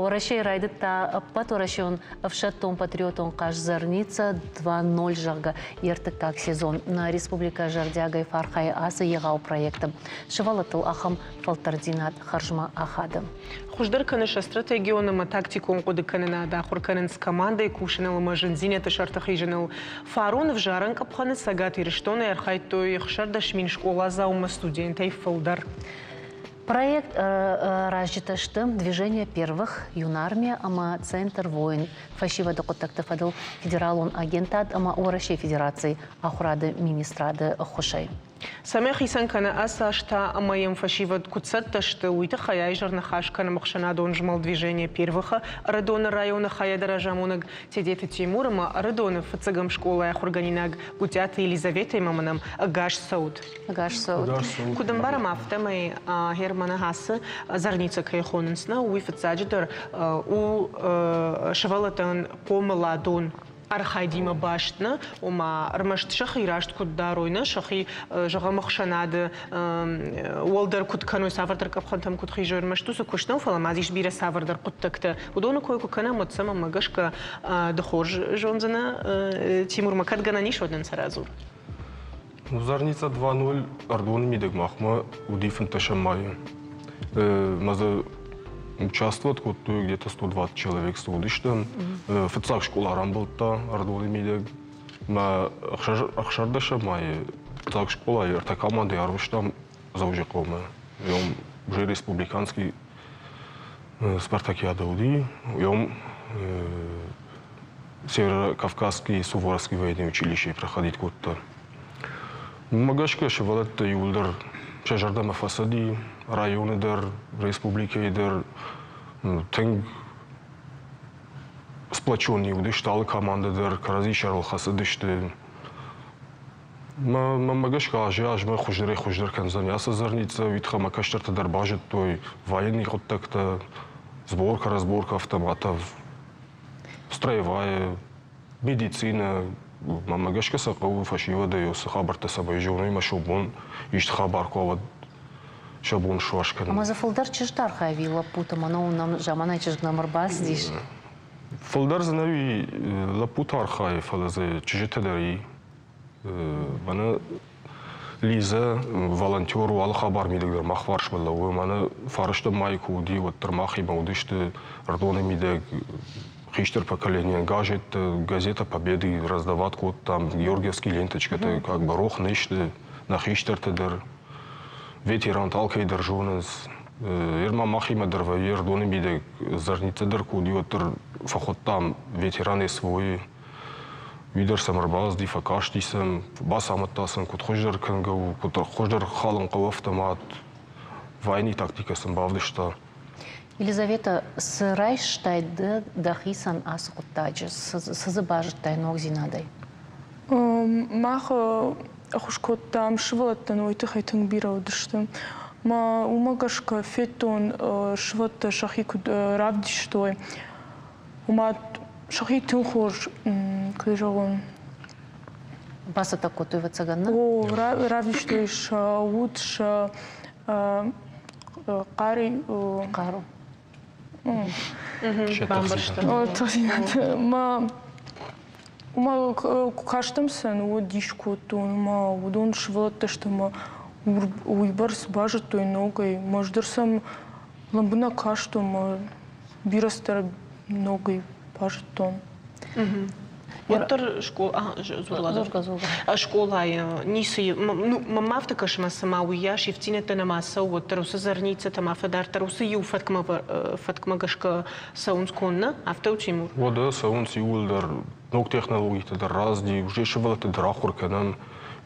Уӕрӕсейы райдыдта ӕппӕтуӕрӕсеон ӕфсӕддон-патриотон хъазт «Зарница 2.0», зӕгъгӕ, йе ртыккаг сезон. Нӕ республикӕ зӕрдиагӕй фӕархайы ацы егъау проекты. Сывӕллӕттыл ахӕм фӕлтӕрддзинад хӕрзмӕ ахады. Хуыздӕр кӕны сӕ стратегион ӕмӕ тактикон хъуыдыкӕнынад, ахуыр кӕнынц командӕйы кусыныл ӕмӕ зындзинӕдты сӕрты хизыныл. Фарон ӕвзарӕн къӕпхӕны Цӕгат Ирыстонӕй архайдтой 16 000 скъоладзау ӕмӕ студентӕй фылдӕр. Проект аразджытӕ сты «Движение первых», «Юнармия» ӕмӕ «Центр войн» фӕсивӕды хъуыддӕгты фӕдыл федералон агентад ӕмӕ Уӕрӕсейы Федерацийы ахуырады министрады ӕххуысӕй. Цӕмӕй хицӕн кӕны ацы аз та ӕмӕ йӕм фӕсивӕд куыд цӕттӕ сты, уый тыххӕй аизӕр ныхас кӕнӕм ӕхсӕнадон змӕлд «Движение первых»-ы Ӕрыдоны районы хайады разамонӕг Тедеты Тимур ӕмӕ Ӕрыдоны фыццӕгӕм скъолайы ахуыргӕнинаг Гуытъиаты Елизаветӕимӕ мӕнӕм ӕгас цӕут. Ӕгас цӕут. Куыд ӕмбарӕм, афтӕмӕй Германы ацы Зарница кӕй хонынц, нӕ, уый фыццаджыдӕр у сывӕллӕттӕн хъомыладон архайдимӕ баст нӕ, ома ӕрмӕст сӕхи раст куыд дарой, нӕ сӕхи, зӕгъӕм, ӕхсӕнады уӕлдӕр куыд кӕной, цавӕрдӕр къӕпхӕнтӕм куыд хизой, ӕрмӕст уыцы куыст нӕу, фӕлӕ ма дзы ис бирӕ цавӕрдӕр хъуыддӕгтӕ. Уыдоны кой куы кӕнӕм, уӕд сӕм ӕмӕ гӕсгӕ ды хорз зондзынӕ, Тимурмӕ кӕд гӕнӕн ис, уӕд нын сӕ радзур. Ну, Зарница 2.0 Ӕрдоны мидӕг махмӕ уыди фынддӕсӕм майы. Мӕ дзы участвовать кодтой где-то 120 человек уыдыстӕм. Фыццаг скъола рамбылдта Ӕрдоны мидӕг. Мӕ ӕхсӕрдӕсӕм майы фыццаг скъолайы ӕртӕ командӕйы арвыстам Дзӕуджыхъӕумӕ. Уым уже республиканский спартакиада уыди. Уым Северо-Кавказский Суворовский военный училище проходить кодта. Уымӕ гӕсгӕ сывӕллӕттӕ иууылдӕр сӕ зӕрдӕмӕ фӕцыди, районы дӕр, республикӕйы дӕр тынг сплоченный уыдысты, алы командӕ дӕр кӕрӕдзи сӕрыл хӕцыдысты. Мӕнмӕ гӕсгӕ азӕй-азмӕ хуыздӕрӕй-хуыздӕр кӕндзӕн ацы Зарница, уый тыххӕй мӕ кӕстӕртӕ дӕр базыдтой военный хъуыддӕгтӕ, сборка-разборка автоматов. Строевая, медицина, мӕнмӕ гӕсгӕ сӕ хъӕуы фӕсивӕдӕй цы хабӕрттӕ цӕмӕй зоной ӕмӕ сӕ бон исты хабар куы уа, уӕд сӕ бон суас кӕнын. Ӕмӕ дзы фылдӕр чызджытӕ архайы ӕви лӕппутӕ? Мӕнӕ уынӕм, заманайы чызг нӕм ӕрбацыдис. Фылдӕр дзы нӕуи лӕппутӕ архайы, фӕлӕ дзы чызджытӕ дӕр и. Мӕнӕ Лизӕ волонтер у, алы хабар мидӕг дӕр мах фарсмӕ лӕууы. Мӕнӕ фарстӕм мӕй куы уыди, уӕддӕр махимӕ уыдысты Ӕрдоны мидӕг хистӕр поколениейӕн газеттӕ, газета Победы раздавать кодтам, георгиевские ленточкӕтӕ как бы рох не сты, нӕ хистӕртӕ дӕр, ветеранты алкӕй дӕр зонынц. Ерма махимӕ дӕр вӕййы Ӕрдоны мидӕг Зарница дӕр куы уыди, уӕддӕр фӕхуыдтам ветеран СВО-йы. Уый дӕр сӕм ӕрбацыди, фӕкасти сӕм, бацамыдта сын, куыд хуыздӕр кӕнгӕ у, куыд хуыздӕр халын хъӕуы автомат. Войны тактикӕ сын бавдыста. Елизавета, цы райстай ды дӕхицӕн ацы хъуыддаджы? Цы дзы базыдтай ногдзинадӕй? Мах ӕххуыс кодтам сывӕллӕттӕн, уый тыххӕй тынг бирӕ уыдысты. Мӕ уымӕ гӕсгӕ федтон, сывӕллӕттӕ сӕхи куыд равдистой, ома сӕхи тынг хорз, куыд зӕгъон, Бацӕттӕ кодтой, ӕвӕццӕгӕн, нӕ? О, равдистой сӕ уд, сӕ хъари Хъару. Тыхдзинад. Мӕ Уымӕ куы кастӕн сын, уӕд дис кодтон, ӕмӕ уыдон сывӕллӕттӕ сты ӕмӕ уыйбӕрц базыдтой ногӕй. Мӕ ӕз дӕр сӕм лӕмбынӕг кастон ӕмӕ бирӕ цыдӕр ногӕй базыдтон. Уӕддӕр скъолайы ницы, ну, мӕнмӕ афтӕ кӕсы, мӕ цыма уыйас ивддзинӕдтӕ нӕма цӕуы, уӕддӕр уыцы зарницӕтӕ ма фӕдарддӕр уыцы иу фӕткмӕ, фӕткмӕ гӕсгӕ цӕуынц коннӕ, афтӕ у, Тимур? Уӕдӕ цӕуынц иууылдӕр ног технологитӕ дӕр рӕзти, уже сывӕллӕтты дӕр ахуыр кӕнӕм.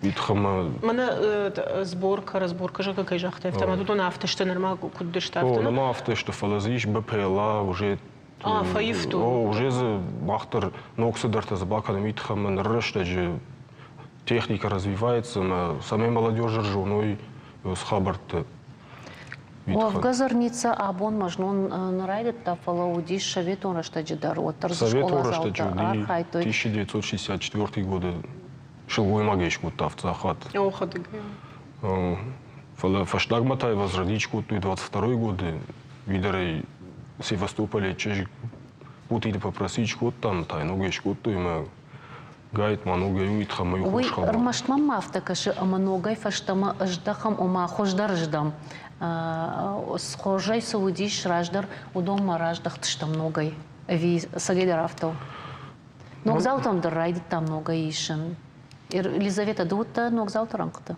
Уый Мӕнӕ сборка, разборка, зӕгъгӕ, кӕй загътай, афтӕ ма уыдон афтӕ сты, нырма куыд сты, афтӕ? О, нырма афтӕ сты, фӕлӕ дзы ис БПЛА, уже А, фӕивтой. О, уже дзы мах дӕр ног цыдӕртӕ дзы бакӕнӕм, уый тыххӕй ӕмӕ ныры рӕстӕджы техника развивается, ӕмӕ цӕмӕй молодежь зоной уыцы хабӕртты. Уӕвгӕ Зарница абон ма знон нӕ райдыдта, фӕлӕ уыдис советон рӕстӕджы дӕр, уӕддӕр дзы Советон скъоладзаутӕ рӕстӕджы уыди архайдтой. 1964 годы сылгоймагӕй скодта фыццаг О, хӕдӕг. Фӕлӕ фӕстагмӕ та возродить кодтой 22 годы, уидӕрӕй Севастополе чызг Путины попросить скодтам, та ногӕй скодтой ӕмӕ гайд ма ногӕй уый тыххӕй Уый хорз хабар. ӕрмӕст мӕм афтӕ кӕсы, ӕмӕ ногӕй фӕстӕмӕ ыздӕхӕм, ома хуыздӕрыздӕм. Хорзӕй цы уыдис раздӕр, уыдонмӕ раздӕхтыстӕм ногӕй. Ӕви цӕгӕйдӕр афтӕ у? Ногдзаутӕм дӕр райдыдтам ногӕй исын. Елизавета, ды уыдтӕ ногдзауты рӕнхъыты?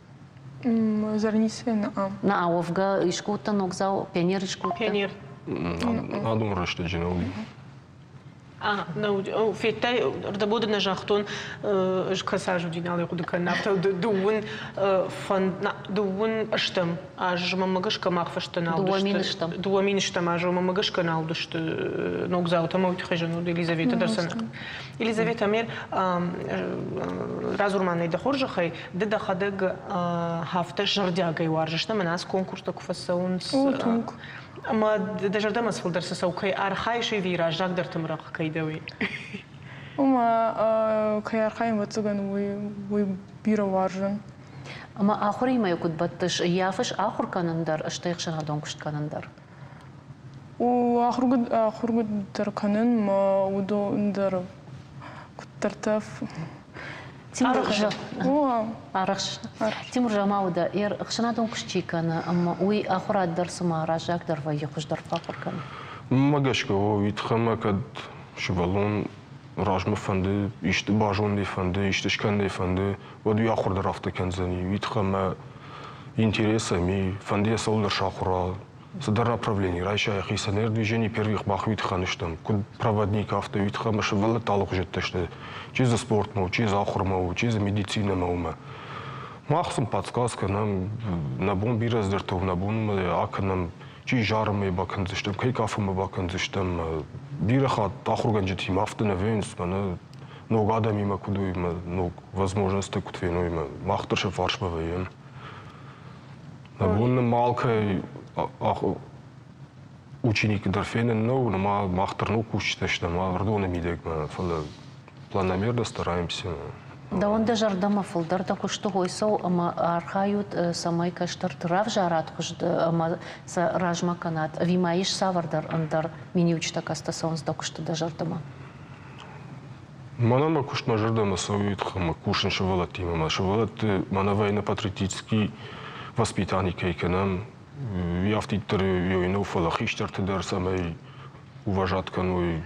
Зарницӕ наа. Наа, уӕвгӕ искуы уыдтӕ ногдзау, пионер искуы уыдтӕ? Пионер. Адон рӕстӕджы нӕ уыди. А, федтай, ӕрдӕбоны нӕ загътон, ӕз кӕцы аз уыди, нал хъуыды кӕнын, афтӕ дыууын фӕнд, дыууын ӕстӕм аз мӕнмӕ гӕсгӕ мах фӕстӕ нал уыдысты. 2000 стӕм азы мӕнмӕ гӕсгӕ нал уыдысты ногдзаутӕ ӕмӕ уый тыххӕй зын уыд Елизаветӕ дӕр сын. Елизавета Мер, радзур ма нӕ дӕ хорзӕхӕй, ды дӕхӕдӕг афтӕ зӕрдиагӕй уарзыс, нӕ мӕнӕ ацы конкурстӕ куы фӕцӕуынц. О, тынг. Ӕмӕ дӕ зӕрдӕмӕ цы фылдӕр цы цӕуы, кӕй архайыс ӕви раззагдӕрты мрӕхъ кӕй дӕ, уый? Ома, кӕй архайын, ӕвӕццӕгӕн, уый бирӕ уарзын. Ӕмӕ ахуыримӕ куыд бӕттыс, ййафыс ахуыр кӕнын дӕр, стӕй ӕхсӕнадон куыст кӕнын дӕр? Ахуыргонд дӕр кӕнын, мӕ уыдон дӕр куыддӕртӕ. Арӕхс. Тимур Жамауда, ӕхсӕнадон куыст чи кӕны, ӕмӕ уый ахуырад дӕр цыма раззагдӕр вӕййы, хуыздӕр фӕахуыр кӕны? Мӕ гӕсгӕ, уый тыххӕй мӕ кӕд сывӕллон размӕ фӕнды, исты базонын фӕнды, исты скӕнын фӕнды, уӕд уый ахуыр дӕр афтӕ кӕндзӕни. Уый тыххӕй мӕ интерес ӕм и, фӕнды йӕ цӕуылдӕр сахуыр уа, цыдӕр направлени райса йӕхицӕн ӕрдвижени первых мах уый тыххӕн стӕм, куыд проводник, афтӕ уый тыххӕй мӕ сывӕллӕттӕ алыхуызӕттӕ сты. Чи дзы спортмӕ у, чи дзы ахуырмӕ у, чи дзы медицинӕмӕ у мӕ. Мах сын подсказ кӕнӕм, нӕ бон бирӕ цыдӕртӕ у, нӕ бон акӕнӕм, чи зарынмӕ бакӕндзыстӕм, кӕй кафынмӕ бакӕндзыстӕм. Бирӕ хатт ахуыргӕнджытимӕ афтӕ нӕ вӕййынц, мӕнӕ ног адӕмимӕ куыд у, мӕ ног возможносттӕ куыд феной, мӕ мах дӕр сӕ фарсмӕ вӕййӕм. Нӕ бон нын ма алкӕй Ученик дӕр фенын нӕу, нырма мах дӕр ног кусджытӕ стӕм Ӕрыдоны мидӕгмӕ, фӕлӕ планомерно стараемся. Дӕуӕн дӕ зӕрдӕмӕ фылдӕр дӕ куысты хой цӕуы ӕмӕ архайут, цӕмӕй кӕстӕрты равзарат хуызды ӕмӕ сӕ размӕ кӕнат, ӕви ма ис цавӕрдӕр ӕндӕр миниуджытӕ, кӕцытӕ цӕуынц дӕ куысты дӕ зӕрдӕмӕ? Мӕнӕн мӕ куыст мӕ зӕрдӕмӕ цӕуы ӕмӕ кусын сывӕллӕттимӕ. Мӕ сывӕллӕтты мӕнӕ военно-патриотический воспитание кӕй кӕнӕм, уый афтиддӕр ёй нӕу, фӕлӕ хистӕрты дӕр цӕмӕй уважат кӕной,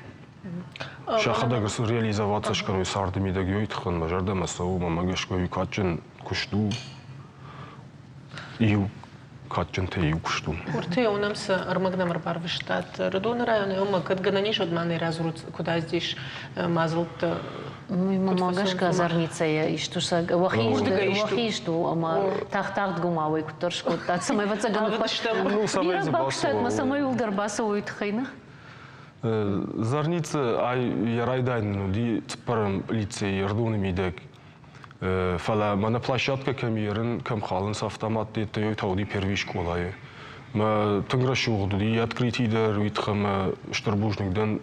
сӕхӕдӕг реализоваться скӕной царды мидӕг ёй тыххӕн мӕ зӕрдӕмӕ цӕуы, мӕмӕ гӕсгӕ уый кадджын куыст у. Иу кадджынтӕй иу куыст у. Уртӕ уынӕм цы ӕрмӕг нӕм ӕрбарвыстат Рыдоны районы ӕмӕ кӕд гӕнӕн ис, уӕд ма нӕ радзурут, куыд аздис мадзӕлттӕ. Мӕ гӕсгӕ Зарницӕйӕ ист у сӕ уӕхи ист у ӕмӕ тагъд-тагъдгомауӕй куыддӕр скодтат, цӕмӕй ӕвӕццӕгӕн бирӕ бакуыстат ма цӕмӕй уылдӕр бацӕуой тыххӕй нӕ? Зарница ай йӕ райдайӕн уыди цыппӕрӕм лицейы Ӕрыдоны мидӕг. Фӕлӕ мӕнӕ площадкӕ кӕм ерын, кӕм халынц автоматты, йедтӕ та уыди первый скъолайы. Мӕ тынг рӕсугъд уыди открытий дӕр, уый тыххӕй мӕ стыр бузныг дӕн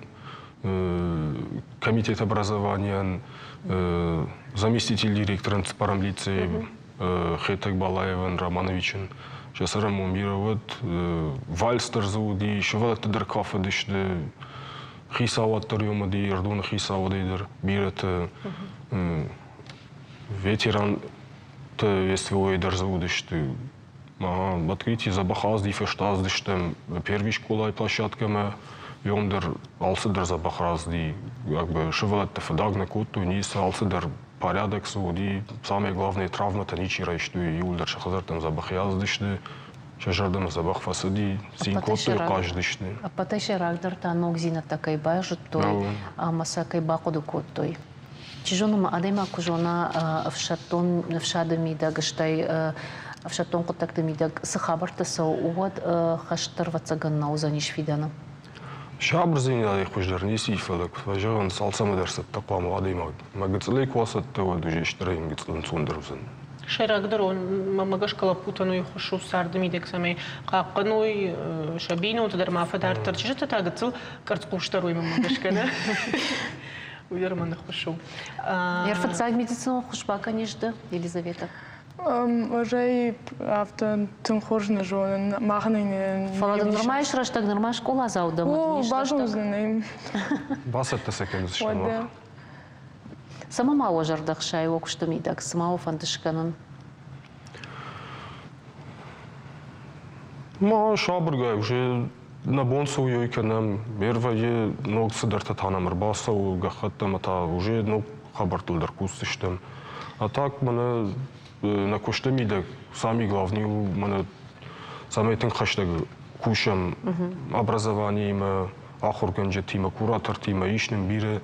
комитет образованийӕн, заместитель директорӕн цыппӕрӕм лицейы Хетӕг Балаевӕн, Романовичӕн. Сӕ цӕрӕнбон бирӕ уыд, вальс дӕр дзы уыди, сывӕллӕттӕ дӕр кафыдысты, хицауад дӕр уым уыди, Ӕрыдоны хицауадӕй дӕр бирӕтӕ ветерантӕ СВО-йы дӕр дзы уыдысты. Открытие дзӕбӕх азди фӕстӕ аздыстӕм первый скъолайы площадкӕмӕ, уым дӕр алцыдӕр дзӕбӕх разди, как бы сывӕллӕттӕ фыдаг нӕ кодтой, ницы, алцыдӕр порядок цы уыди, самое главное травмӕтӕ ничи райстой, иууылдӕр сӕ хӕдзӕрттӕм дзӕбӕхӕй аздысты. Сӕ зӕрдӕмӕ дзӕбӕх фӕцыди, цин кодтой, хъазыдысты. Ӕппӕтӕй сӕйрагдӕр та ногдзинӕдтӕ кӕй базыдтой ӕмӕ сӕ кӕй бахъуыды кодтой. Чи зоны ма адӕймаг куы зона ӕфсӕддон ӕфсады мидӕг, стӕй ӕфсӕддон хъуыддӕгты мидӕг цы хабӕрттӕ цӕуы, уӕд хӕст дӕр ӕвӕццӕгӕн нӕ уыдзӕнис фидӕны. Сабырдзинадӕй хуыздӕр ницы и, фӕлӕ куыд фӕзӕгъынц, алцӕмӕ дӕр цӕттӕ хъуамӕ адӕймаг. Мӕ гыццылӕй куы ацӕттӕ, уӕд уже стырӕй гыццыл ӕнцондӕр уыдзӕн. Сӕйрагдӕр у, мӕ гӕсгӕ лӕппутӕн уый хуыз у царды мидӕг, цӕмӕй хъахъхъӕной сӕ бинонты дӕр ма фӕдарддӕр. Чызджытӕ та гыццыл къӕрцхъусдӕр уый мӕнмӕ гӕсгӕ нӕ. Уый дӕр мӕ ныххуыс у. Ӕрфыццаг медицинон ххуыс бакӕнис ды, Елизавета? Ӕз ӕй афтӕ тынг хорз нӕ зонын. Махӕн ӕй Фӕлӕ дын нырма ис рӕстӕг, нырма скъоладзау дӕ. О, базондзынӕн ӕй. Бацӕттӕ сӕ кӕндзыстӕм. Уӕдӕ. Цӕмӕ ма уӕ зӕрдӕ хсайы уӕ куысты мидӕг, цы ма уӕ фӕнды скӕнын? Ма сабыргай уже нӕ бон цы уый кӕнӕм. Ме рвӕййы ног цыдӕртӕ та нӕм ӕрбацӕуы гӕххӕтт ӕмӕ та уже ног хабӕрттыл дӕр кусдзыстӕм. А так мӕнӕ нӕ куысты мидӕг самый главный у мӕнӕ цӕмӕй тынг хӕстӕг кусӕм образованиимӕ, ахуыргӕнджытимӕ, куратортимӕ, ис нын бирӕ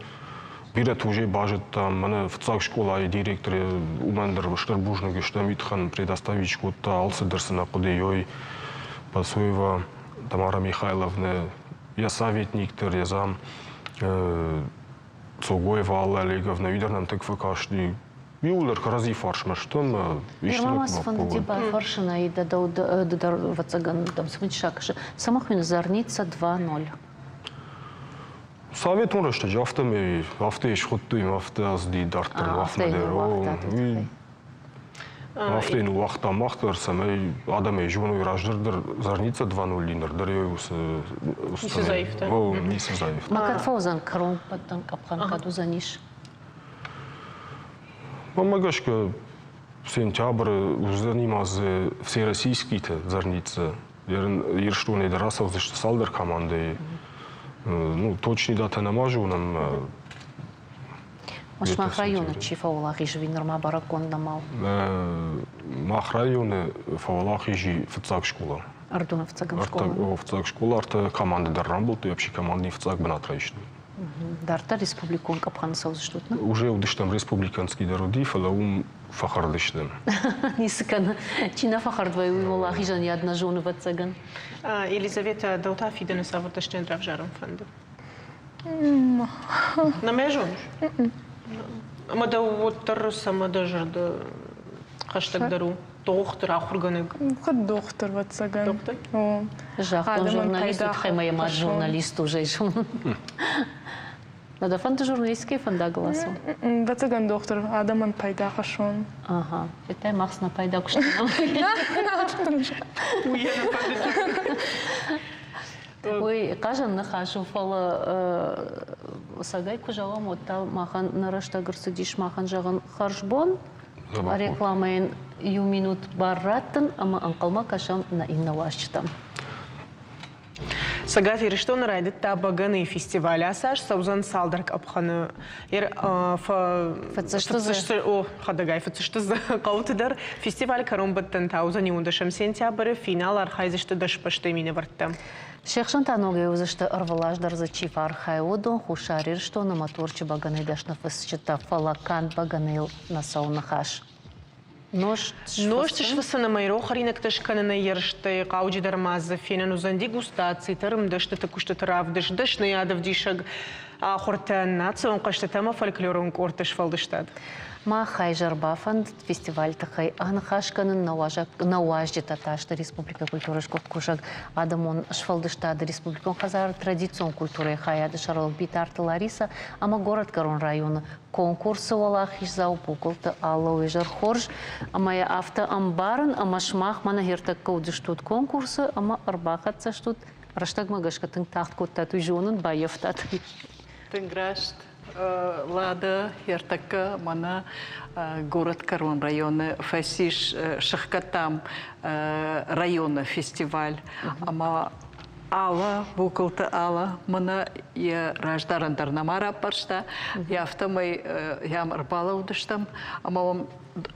бирӕ уже базыдтам. Мӕнӕ фыццаг скъолайы директор уымӕн дӕр стыр бузныг стӕм Итхан предоставить кодта алцыдӕр цы нӕ хъуыди, ой Басоева Тамара Михайловна, йӕ советник дӕр, йӕ зам Цогоева Алла Олеговна, уый дӕр нӕм тынг фӕкасти. Иууылдӕр кӕрӕдзи фарсмӕ стӕм. Нырма ма цыфӕнды бафӕрсынӕй дӕ ды дӕр, ӕвӕццӕгӕн, дӕм цымыдисаг кӕсы. Цӕмӕ хуыйны Зарница 2.0? Советон рӕстӕджы афтӕмӕй афтӕ схуыдтой, афтӕ ацыди дарддӕр махмӕ дӕр. Афтӕ ныууагъта мах дӕр, цӕмӕй адӕмӕй зоной раздӕр дӕр Зарница 2.0 ныр дӕр уыцы Ницы заивта. Ницы заивта. Ма кӕд фӕуыдзӕн кӕронбӕттӕн къӕпхӕн, кӕд уыдзӕнис? Мӕнмӕ гӕсгӕ, сентябры уыдзӕни ма дзы всероссийскийтӕ Зарница. Ирыстонӕй дӕр ацӕудзысты цалдӕр командӕйы. Ну, точный датӕ нӕма зонӕм. Мах районы чи фӕуӕлахиз ӕви нырма бӕрӕггонд нӕма у? Мах районы фӕуӕлахиз фыццаг скъола. Ӕрдоны фыццагӕм скъола. Фыццаг скъола ӕртӕ команды дӕр рамбылдтой, вообще командный фыццаг бынат райстой. Дарддӕр республикон къӕпхӕны цӕудзыстут, нӕ? Уже уыдыстӕм республиканский дӕр уыди, фӕлӕ уым фӕхӕрд сты. Ницы кӕны. Чи нӕ фӕхӕрд вӕййы, уый уӕлахизӕн йӕ нӕ зоны, ӕвӕццӕгӕн. Елизавета, дӕу та фидӕны цавӕр дӕсныйад равзарын фӕнды? Нӕ мӕ зоныс? Ӕмӕ дӕу уӕддӕр цӕмӕ дӕ зӕрдӕ хӕстӕгдӕр у? Дохтыр, ахуыргӕнӕг. Куыд дохтыр, ӕвӕццӕгӕн. Дохтыр? Загътон журналист, тыххӕй ма йӕ мад журналист у, зӕй зонын. Нӕ дӕ фӕнды журналистикӕйы фӕндагыл ацӕуын? Ӕвӕццӕгӕн дохтыр адӕмӕн пайда хӕссон. Ага. Это мах на пайда куыстам. Уый хъазӕн ныхас у, фӕлӕ сагӕй куы зӕгъӕм, уӕд та махӕн нӕ рӕстӕг ӕрцыдис махӕн зӕгъын хӕрзбон. Рекламӕйӕн иу минут бар раттын ӕмӕ ӕнхъӕлмӕ кӕсӕм нӕ иннӕ уазджытӕм. Цӕгат Ирыстоны райдыдта бӕгӕныйы фестиваль. Ацы аз цӕудзӕн цалдӕр къӕпхӕны. Фыццысты о, хӕдӕгай фыццысты дзы хъӕуты дӕр. Фестиваль кӕронбӕттӕн та уыдзӕн иуӕндӕсӕм сентябры. Финал архайдзысты дӕсбӕстӕйы минӕвӕрттӕ. Се хсӕн та ногӕй уыдзысты ӕрвылаз дӕр дзы чи фӕархайы, уыдон Хуссар Ирыстоны ӕмӕ Турчы бӕгӕныйы дӕсны фысджытӕ, фӕлӕ канд бӕгӕныйыл нӕ цӕуы ныхас. Нозт сфыцын ӕмӕ ирон хӕринӕгтӕ скӕныны ерыстӕй хъауджыдӕр ма дзы фенӕн уыдзӕн дегустацитӕ, ӕрмдӕсныты куыстыты равдыст, дӕсныйадӕвдисӕг ахуыртӕ, национ хъӕзтытӕ ӕмӕ фольклорон къордты сфӕлдыстад. Мах изӕр бафӕндыд фестивалы тыххӕй аныхас кӕнын нӕ уазджытӕ та сты Республикӕйы культурӕйы сгуыхт кусӕг адӕмон сфӕлдыстады республикон хӕдзары традицион культурӕйы хайады сӕргълӕууӕг Битарты Ларисӕ ӕмӕ Горӕтгӕрон районы конкурсы уӕлахиздзау Букуылты Алла у изӕр хорз, ӕмӕ йӕ афтӕ ӕмбарын, ӕмӕ сымах мӕнӕ ӕртӕккӕ уыдыстут конкурсы ӕмӕ ӕрбахӕццӕ стут. Рӕстӕгмӕ гӕсгӕ тынг тагъд кодтат, уый зонын, баййӕфтат. Тынг раст. Лада ӕртӕккӕ мӕнӕ горӕтгӕрон районы фӕцис сыхгӕдтам районы фестиваль ӕмӕ Алла, Букуылты Алла мӕнӕ йӕ раздӕрӕн дӕр нӕма раппӕрста, афтӕмӕй йӕм ӕрбалӕудыстӕм ӕмӕ уӕм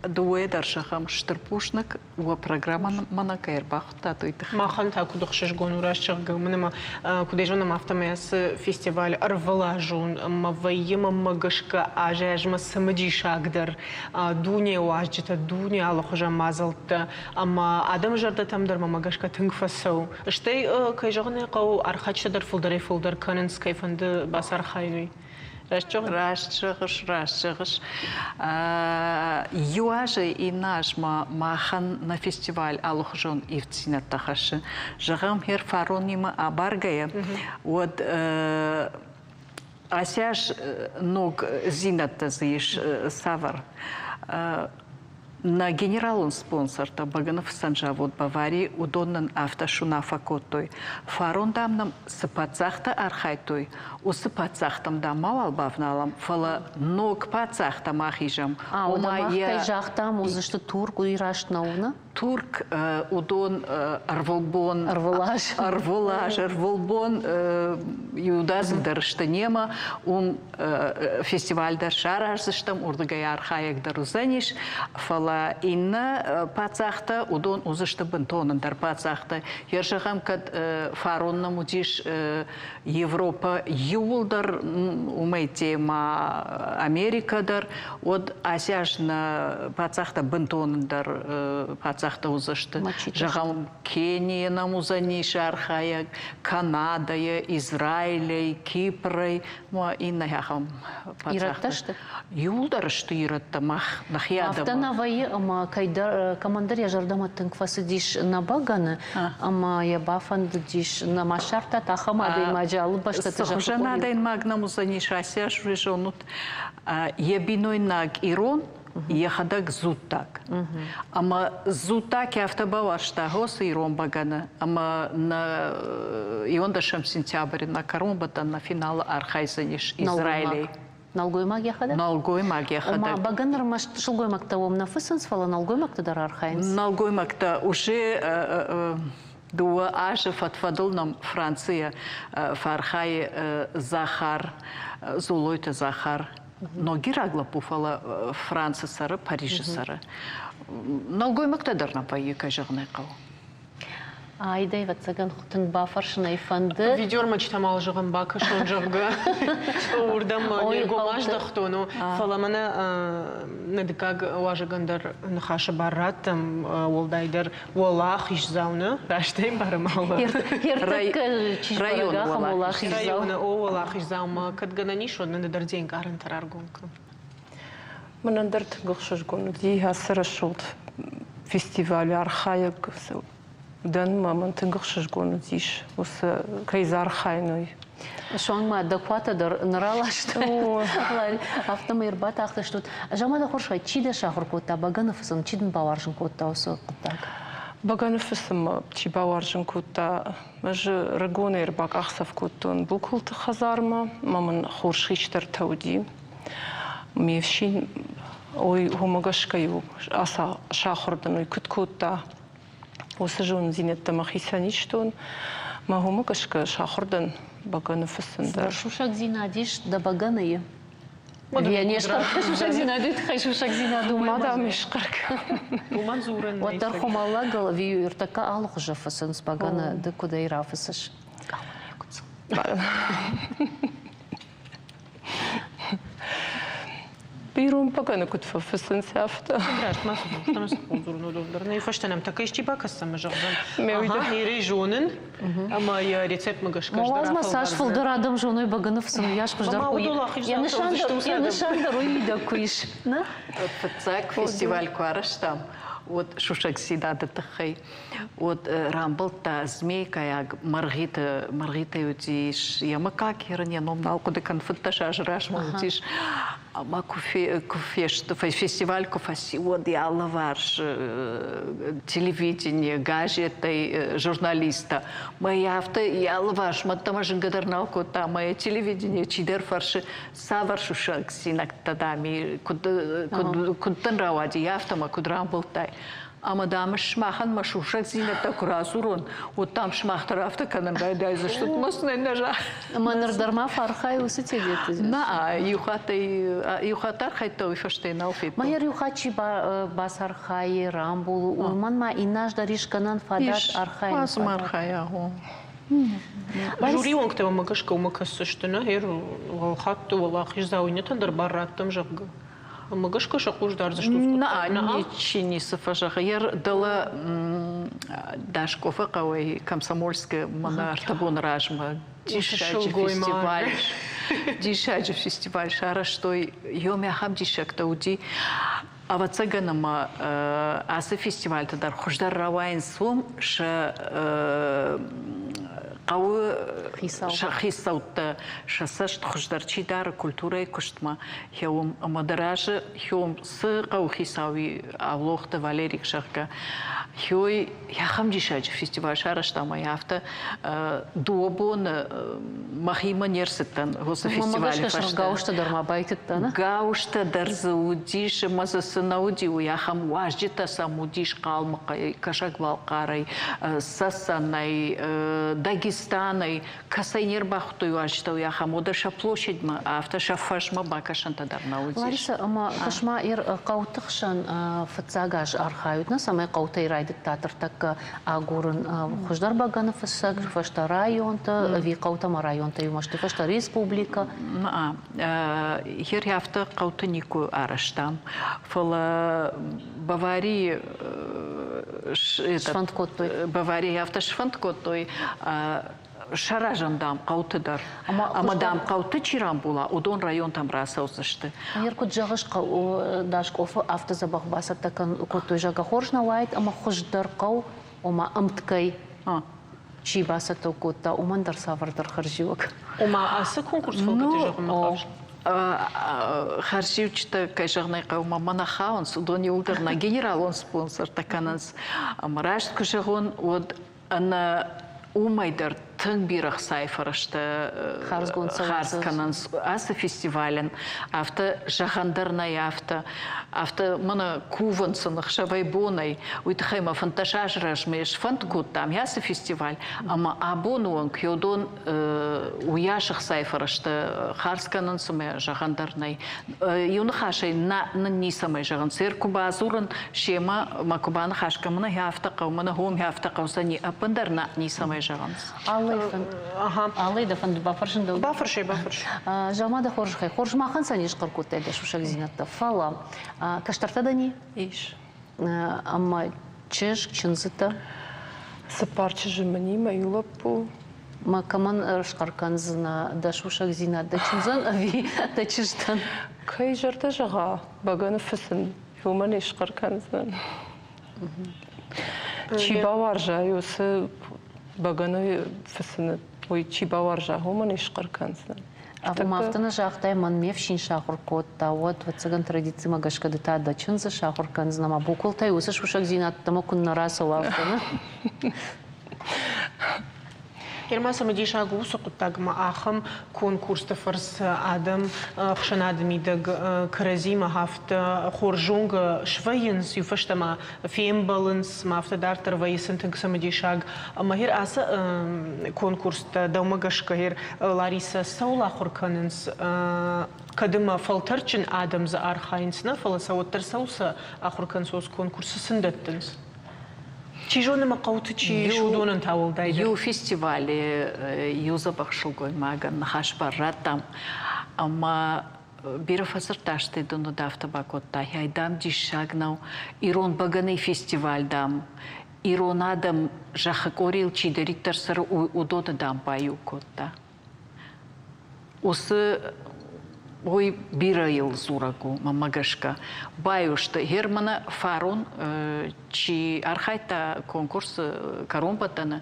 дыууӕйӕ дӕр зӕгъӕм стыр бузныг, уӕ программӕ мӕнӕ кӕй ӕрбахуыдтат, уый тыххӕй. Махӕн та куыд ӕхсызгон у, раст зӕгъгӕ, уымӕн ӕмӕ куыд ӕй зонӕм, афтӕмӕй ацы фестиваль ӕрвылазон ӕмӕ вӕййы мӕнмӕ гӕсгӕ азӕй-азмӕ цымыдисагдӕр дуне уазджытӕ, дуне алыхуызӕн мадзӕлттӕ ӕмӕ адӕмы зӕрдӕтӕм дӕр мӕнмӕ гӕсгӕ тынг фӕцӕуы. Стӕй, кӕй зӕгъын ӕй хъӕуы, архайджытӕ дӕр фылдӕрӕй-фылдӕр кӕнынц, кӕй фӕнды бацархайын, уый. Раст зӕгъын? Раст зӕгъыс, раст зӕгъыс. Иу азӕй иннӕ азмӕ махӕн нӕ фестиваль алыхуызон ивддзинӕдтӕ хӕссы. Зӕгъӕм, хер фаронимӕ абаргӕйӕ, уӕд ацы аз ногдзинӕдтӕ дзы ис цавӕр? Нӕ генералон спонсортӕ бӕгӕныфыцӕн завод Бавари, уыдон нын афтӕ суынаффӕ кодтой. Фарон, дам, нӕм цы паддзӕхтӕ архайдтой, уыцы паддзӕхтӕм, дам, мауал бавналӕм, фӕлӕ ног паддзӕхтӕм ахизӕм. Ома мах кӕй загътам, уыдзысты Турк, уый раст нӕу, нӕ? Турк, уыдон ӕрвылбон ӕрвылаз ӕрвылаз ӕрвылбон иудадзыг дӕр сты немӕ. Уым фестиваль дӕр сараздзыстӕм, уырдыгӕй архайӕг дӕр уыдзӕнис, фӕлӕ иннӕ паддзӕхтӕ, уыдон уыдзысты бынтон ӕндӕр паддзӕхтӕ. Йӕ зӕгъӕм, кӕд фарон нӕм уыдис Европӕ иууылдӕр, уымӕй ма Америкӕ дӕр, уӕд ацы аз нӕ паддзӕхтӕ бынтон ӕндӕр паддзӕхтӕ уыдзысты. Зӕгъӕм, Кенийы нӕм уыдзӕнис архайӕг, Канадӕйы, Израилӕй, Кипрӕй, ма иннӕ ахӕм Ирӕттӕ сты? Иууылдӕр сты ирӕттӕ, мах нӕхи адӕм. Афтӕ нӕ вӕййы, ӕмӕ кӕйдӕр кӕмӕндӕр йӕ зӕрдӕмӕ тынг фӕцыдис нӕ бӕгӕны, ӕмӕ йӕ бафӕндыдис, нӕма ссардтат ахӕм адӕймаджы алы бӕстӕты Цы хуызӕн адӕймаг нӕм уыдзӕнис, ацы аз уый зонут, йӕ бинойнаг ирон, йӕхӕдӕг дзуттаг. Ӕмӕ дзуттаг афтӕ бауарзта хосы ирон бӕгӕны, ӕмӕ нӕ иуӕндӕсӕм сентябры нӕ кӕронбӕттӕн нӕ финалы архайдзӕнис Израилӕй. Нӕлгоймаг йӕхӕдӕг? Нӕлгоймаг йӕхӕдӕг. Ома бӕгӕны ӕрмӕст сылгоймӕгтӕ уым нӕ фыцынц, фӕлӕ нӕлгоймӕгтӕ дӕр архайынц? Нӕлгоймӕгтӕ уже дыууӕ азы фӕд-фӕдыл нӕм Францийӕ фӕархайы Захар, Золойты Захар. Ногираг лӕппу, фӕлӕ Францы цӕры, Парижы цӕры. Нӕлгоймӕгтӕ дӕр нӕ вӕййы, кӕй зӕгъын ӕй хъӕуы. Аидӕ, ӕвӕццӕгӕн, тынг бафӕрсын ӕй фӕнды. Видеоӕрмӕджытӕ мал зӕгъын бакӕсон, зӕгъгӕ, уырдӕм не ргом аздӕхтон. Фӕлӕ мӕнӕ нӕ дыккаг уазӕгӕн дӕр ныхасы бар раттӕм, уӕлдайдӕр уӕлахиздзау нӕ, растӕй барӕм Районы Районы о уӕлахиздзаумӕ кӕд гӕнӕн ис, уӕд нын ды дӕр де нкъарӕнтӕ раргом кӕн. Мӕнӕн дӕр тынг ӕхсызгон уыди ацы рӕсугъд. фестивалы архайӕг дӕн ӕмӕ мын тынг ӕхсызгон уыдис уыцы кӕй дзы архайын, уый. Суанг ма докуатӕ дӕр нӕ раластай. Афтӕмӕй ӕрбатахтыстут. Замана хорзхай, чи дӕ сахуыр кодта бӕгӕны фыцын, чи дын бауарзын кодта уыцы хъуыддаг? Бӕгӕны фыцынмӕ чи бауарзын кодта, ӕз рыгонӕй ӕрбакъахдзӕф кодтон Букуылты хӕдзармӕ, ӕмӕ мын хорз хистӕртӕ уыди. Ме фсин уый уымӕ гӕсгӕ-иу сахуыр дӕн, уый куыд кодта, уыцы зонындзинӕдтӕ мӕхицӕн истон. Мӕ уымӕ гӕсгӕ сахуыр дӕн бӕгӕны фыцын дӕр. Цыдӕр сусӕгдзинад ис дӕ бӕгӕныйы? Я не схъӕр сусӕгдзинады тыххӕй сусӕгдзинад уымӕн. Ма дам схъӕр Уымӕн дзурӕн Уӕддӕр хуымӕллӕгыл ӕви ӕртӕккӕ алыхуызы фыцынц бӕгӕны, ды куыдӕй рафыцыс? Ирон бӕгӕны куыд фӕфыцынц, афтӕ. Раст ма дзурын уыдон дӕр. Нӕ фӕстӕ нӕм тӕккӕ исчи бакӕсдзӕн ӕмӕ зӕгъдзӕн, ага, Ирӕй зонын, ӕмӕ йӕ рецептмӕ гӕсгӕ ӕз дӕр Ма цас фылдӕр адӕм зоной бӕгӕны фыцын, уыйас хуыздӕр йӕ нысан дӕр уый мидӕг куы ис. Нӕ? Фыццаг фестиваль куы арӕзтам, уӕд сусӕгдзинады тыххӕй уӕд рамбылдта змейкӕйаг Мӕргъиты Мӕргъитӕй уыдис йӕ мыггаг ерын йӕ ном нал хъуыды кӕн 15 азы размӕ уыдис ӕмӕ куы фесты фестиваль куы фӕци уӕд йӕ алыварс телевидение газеттӕй журналисттӕ мӕ йӕ афтӕ йӕ алыварс мӕдтӕмӕ зынгӕ дӕр нал кодта ӕмӕ йӕ телевидение чидӕр фӕрсы цавӕр сусӕгдзинӕдтӕ дам и куыд куыд дын рауади афтӕ мӕ куыд рамбылдтай Ӕмӕ, дам, сымахӕн мӕ сусӕгдзинӕдтӕ куы радзурон, уӕд, дам, сымах дӕр афтӕ кӕнын райдайдзыстут. Мӕ сын нӕ зӕгъ. Ӕмӕ ныр дӕр ма фӕархайы уыцы Тедеты? Нӕ, иу хатт иу хатт архайдта, уый фӕстӕ нал федтон. Ма иу хатт чи бацархайы, рамбулы, уымӕн ма иннӕ аз дӕр ис гӕнӕн фадат архайын. Ма архайа, Жюри уӕнгтӕ уымӕ гӕсгӕ уымӕ кӕсдзысты, нӕ? Хатты уӕлахиздзау иннӕтӕн дӕр бар раттӕм, зӕгъгӕ. Ӕмӕ гӕсгӕ сӕ хъус дардзыстут? Нӕ, ничи ницы фӕзӕгъы. Йӕ дӕлӕ Дашкъофы хъӕуӕй Комсомольскы мӕнӕ ӕртӕ боны размӕ диссаджы фестиваль диссаджы фестиваль сарӕзтой. Ёмӕ ахӕм диссӕгтӕ уыди. Ӕвӕццӕгӕн ӕмӕ ацы фестивальты дӕр хуыздӕр рауайынц уым сӕ хъӕуы сӕ хицӕуттӕ сӕ цӕст хуыздӕр чи дары культурӕйы куыстмӕ, хеуым ӕмӕ дӕ разы хеуым цы хъӕуыхицауи Авлохты Валерик, зӕгъгӕ, хеуй ахӕм диссаджы фестиваль сарӕзта ӕмӕ афтӕ дыууӕ боны мӕхимӕ не рцыдтӕн уыцы фестивалы фӕстӕ. Гауызтӕ дӕр ма байтыдта, нӕ? Гауызтӕ дӕр дзы уыдис ӕмӕ дзы цы нӕ уыди, уый ахӕм уазджытӕ сӕм уыдис Хъалмыхъӕй, Кӕсӕг-Балхъарӕй, Цӕцӕнӕй, Дагестанӕй, кӕцӕй не рбахуыдтой уазджытӕ, уый ахӕм уӕдӕ сӕ площадьмӕ, афтӕ сӕ фӕзмӕ бакӕсӕнтӕ дӕр нӕ уыдис. Лариса, ӕмӕ кӕс-ма, хъӕуты хсӕн фыццаг аз архайут, нӕ, цӕмӕй хъӕутӕй райдыдта ныртӕккӕ агурын хуыздӕр бӕгӕны фыссӕг, фӕстӕ районты, ӕви хъӕутӕ ӕмӕ районтӕ иумӕ сты, фӕстӕ республикӕ? Хер афтӕ хъӕуты никуы арӕзтам, фӕлӕ Баварийы сфӕнд кодтой. Баварийы афтӕ сфӕнд кодтой, саразӕм, дам, хъӕуты дӕр. Ӕмӕ, дам, хъӕуты чи рамбула, уыдон районтӕм рацӕудзысты. Ныр куыд зӕгъыс, Дашкъофы афтӕ дзӕбӕх бацӕттӕ кодтой, зӕгъгӕ, хорз нӕ уаид ӕмӕ хуыздӕр хъӕу, ома ӕмткӕй чи бацӕттӕ кодта, уымӕн дӕр цавӕрдӕр хӕрзиуӕг. Ома ацы конкурс фӕлгӕты зӕгъынмӕ хъавыс? Хӕрзиуджытӕ, кӕй зӕгъын ӕй хъӕуы, мӕ нӕ хауынц, уыдон иууылдӕр нӕ генералон спонсортӕ кӕнынц. Ӕмӕ раст куы зӕгъон, уӕд ӕнӕ уымӕй дӕр тынг бирӕ хцайы фӕрӕзтӕ хардз кӕнынц ацы фестивалӕн. Афтӕ зӕгъӕн дӕр нӕй, афтӕ. Афтӕ мӕнӕ кувынц сын ӕхсӕвӕй-бонӕй. Уый тыххӕй мӕ 15 азы размӕ сфӕнд кодтам ацы фестиваль, ӕмӕ абоны онг уыдон уыйас ӕхцайы фӕрӕзтӕ хардз кӕнынц ӕмӕ зӕгъӕн дӕр нӕй. Иу ныхасӕй нӕ нын ницӕмӕй зӕгъынц. Ӕр куы бадзурын семӕ мӕ куы баныхас кӕнын, афтӕ хъӕуы, мӕнӕ хом афтӕ хъӕудзӕни, ӕппындӕр нӕ ницӕмӕй зӕгъынц. Аллӕ, дӕ фӕнды бафӕрсын дӕу? Бафӕрсай, бафӕрс. Зӕгъ-ма дӕ хорзӕхӕй, хорз махӕн сӕ не схъӕр кодтай дӕ сусӕгдзинӕдтӕ, фӕлӕ кӕстӕртӕ дӕ не? Ис. Ӕмӕ чызг, чындзытӕ? Цыппар чызджы мынимӕ иу лӕппу. Ма кӕмӕн схъӕр кӕндзынӕ дӕ сусӕгдзинад дӕ чындзӕн ӕви дӕ чызтӕн? Кӕй зӕрдӕ зӕгъа, бӕгӕны фыцын, уымӕн ӕй схъӕр кӕндзынӕн. Чи бауарза, уыцы бӕгӕны фыцыны, уый чи бауарза, уымӕн ис хъӕр кӕндзынӕн. Ӕмӕ афтӕ нӕ загътай, мӕн ме фсин сахуыр кодта, уӕд, ӕвӕццӕгӕн, традицимӕ гӕсгӕ ды та дӕ чындзы сахуыр кӕндзынӕ, ӕмӕ буквалтӕй уыцы сусӕгдзинӕдтӕ мӕ куыннӕ рацӕуа, афтӕ нӕ? Герман цымыдисаг у уыцы хъуыддагмӕ ахӕм конкурсты фӕрцы адӕм ӕхсӕнады мидӕг кӕрӕдзимӕ афтӕ хорз зонгӕ свӕййынц, иу фӕстӕмӕ фембӕлынц, ма афтӕ дарддӕр вӕййы сын тынг цымыдисаг. Ӕмӕ гъер ацы конкурстӕ дӕумӕ гӕсгӕ гъер Ларисӕ цӕуыл ахуыр кӕнынц, кӕд ӕмӕ фӕлтӕрдджын адӕм дзы архайынц, нӕ, фӕлӕ сӕ уӕддӕр цӕуыл сӕ ахуыр кӕнынц уыцы конкурсы сын дӕттынц? Чи зоны, мӕ хъӕуты чи ис, уыдонӕн та уӕлдайдӕр. Иу фестивалы иу дзӕбӕх сылгоймагӕн ныхас бар радтам, ӕмӕ бирӕ фӕдзырдта, стӕй дын уыд афтӕ бакодта, ай, дам, диссаг нӕу, ирон бӕгӕныйы фестиваль, дам, ирон адӕм зӕххы къорийыл чидӕриддӕр цӕры, уыдоны, дам, баиу кодта. Уыцы уый бирӕйыл дзурӕг у, мӕнмӕ гӕсгӕ. Баиу сты. Германы фарон чи архайдта конкурсы кӕронбӕттӕны,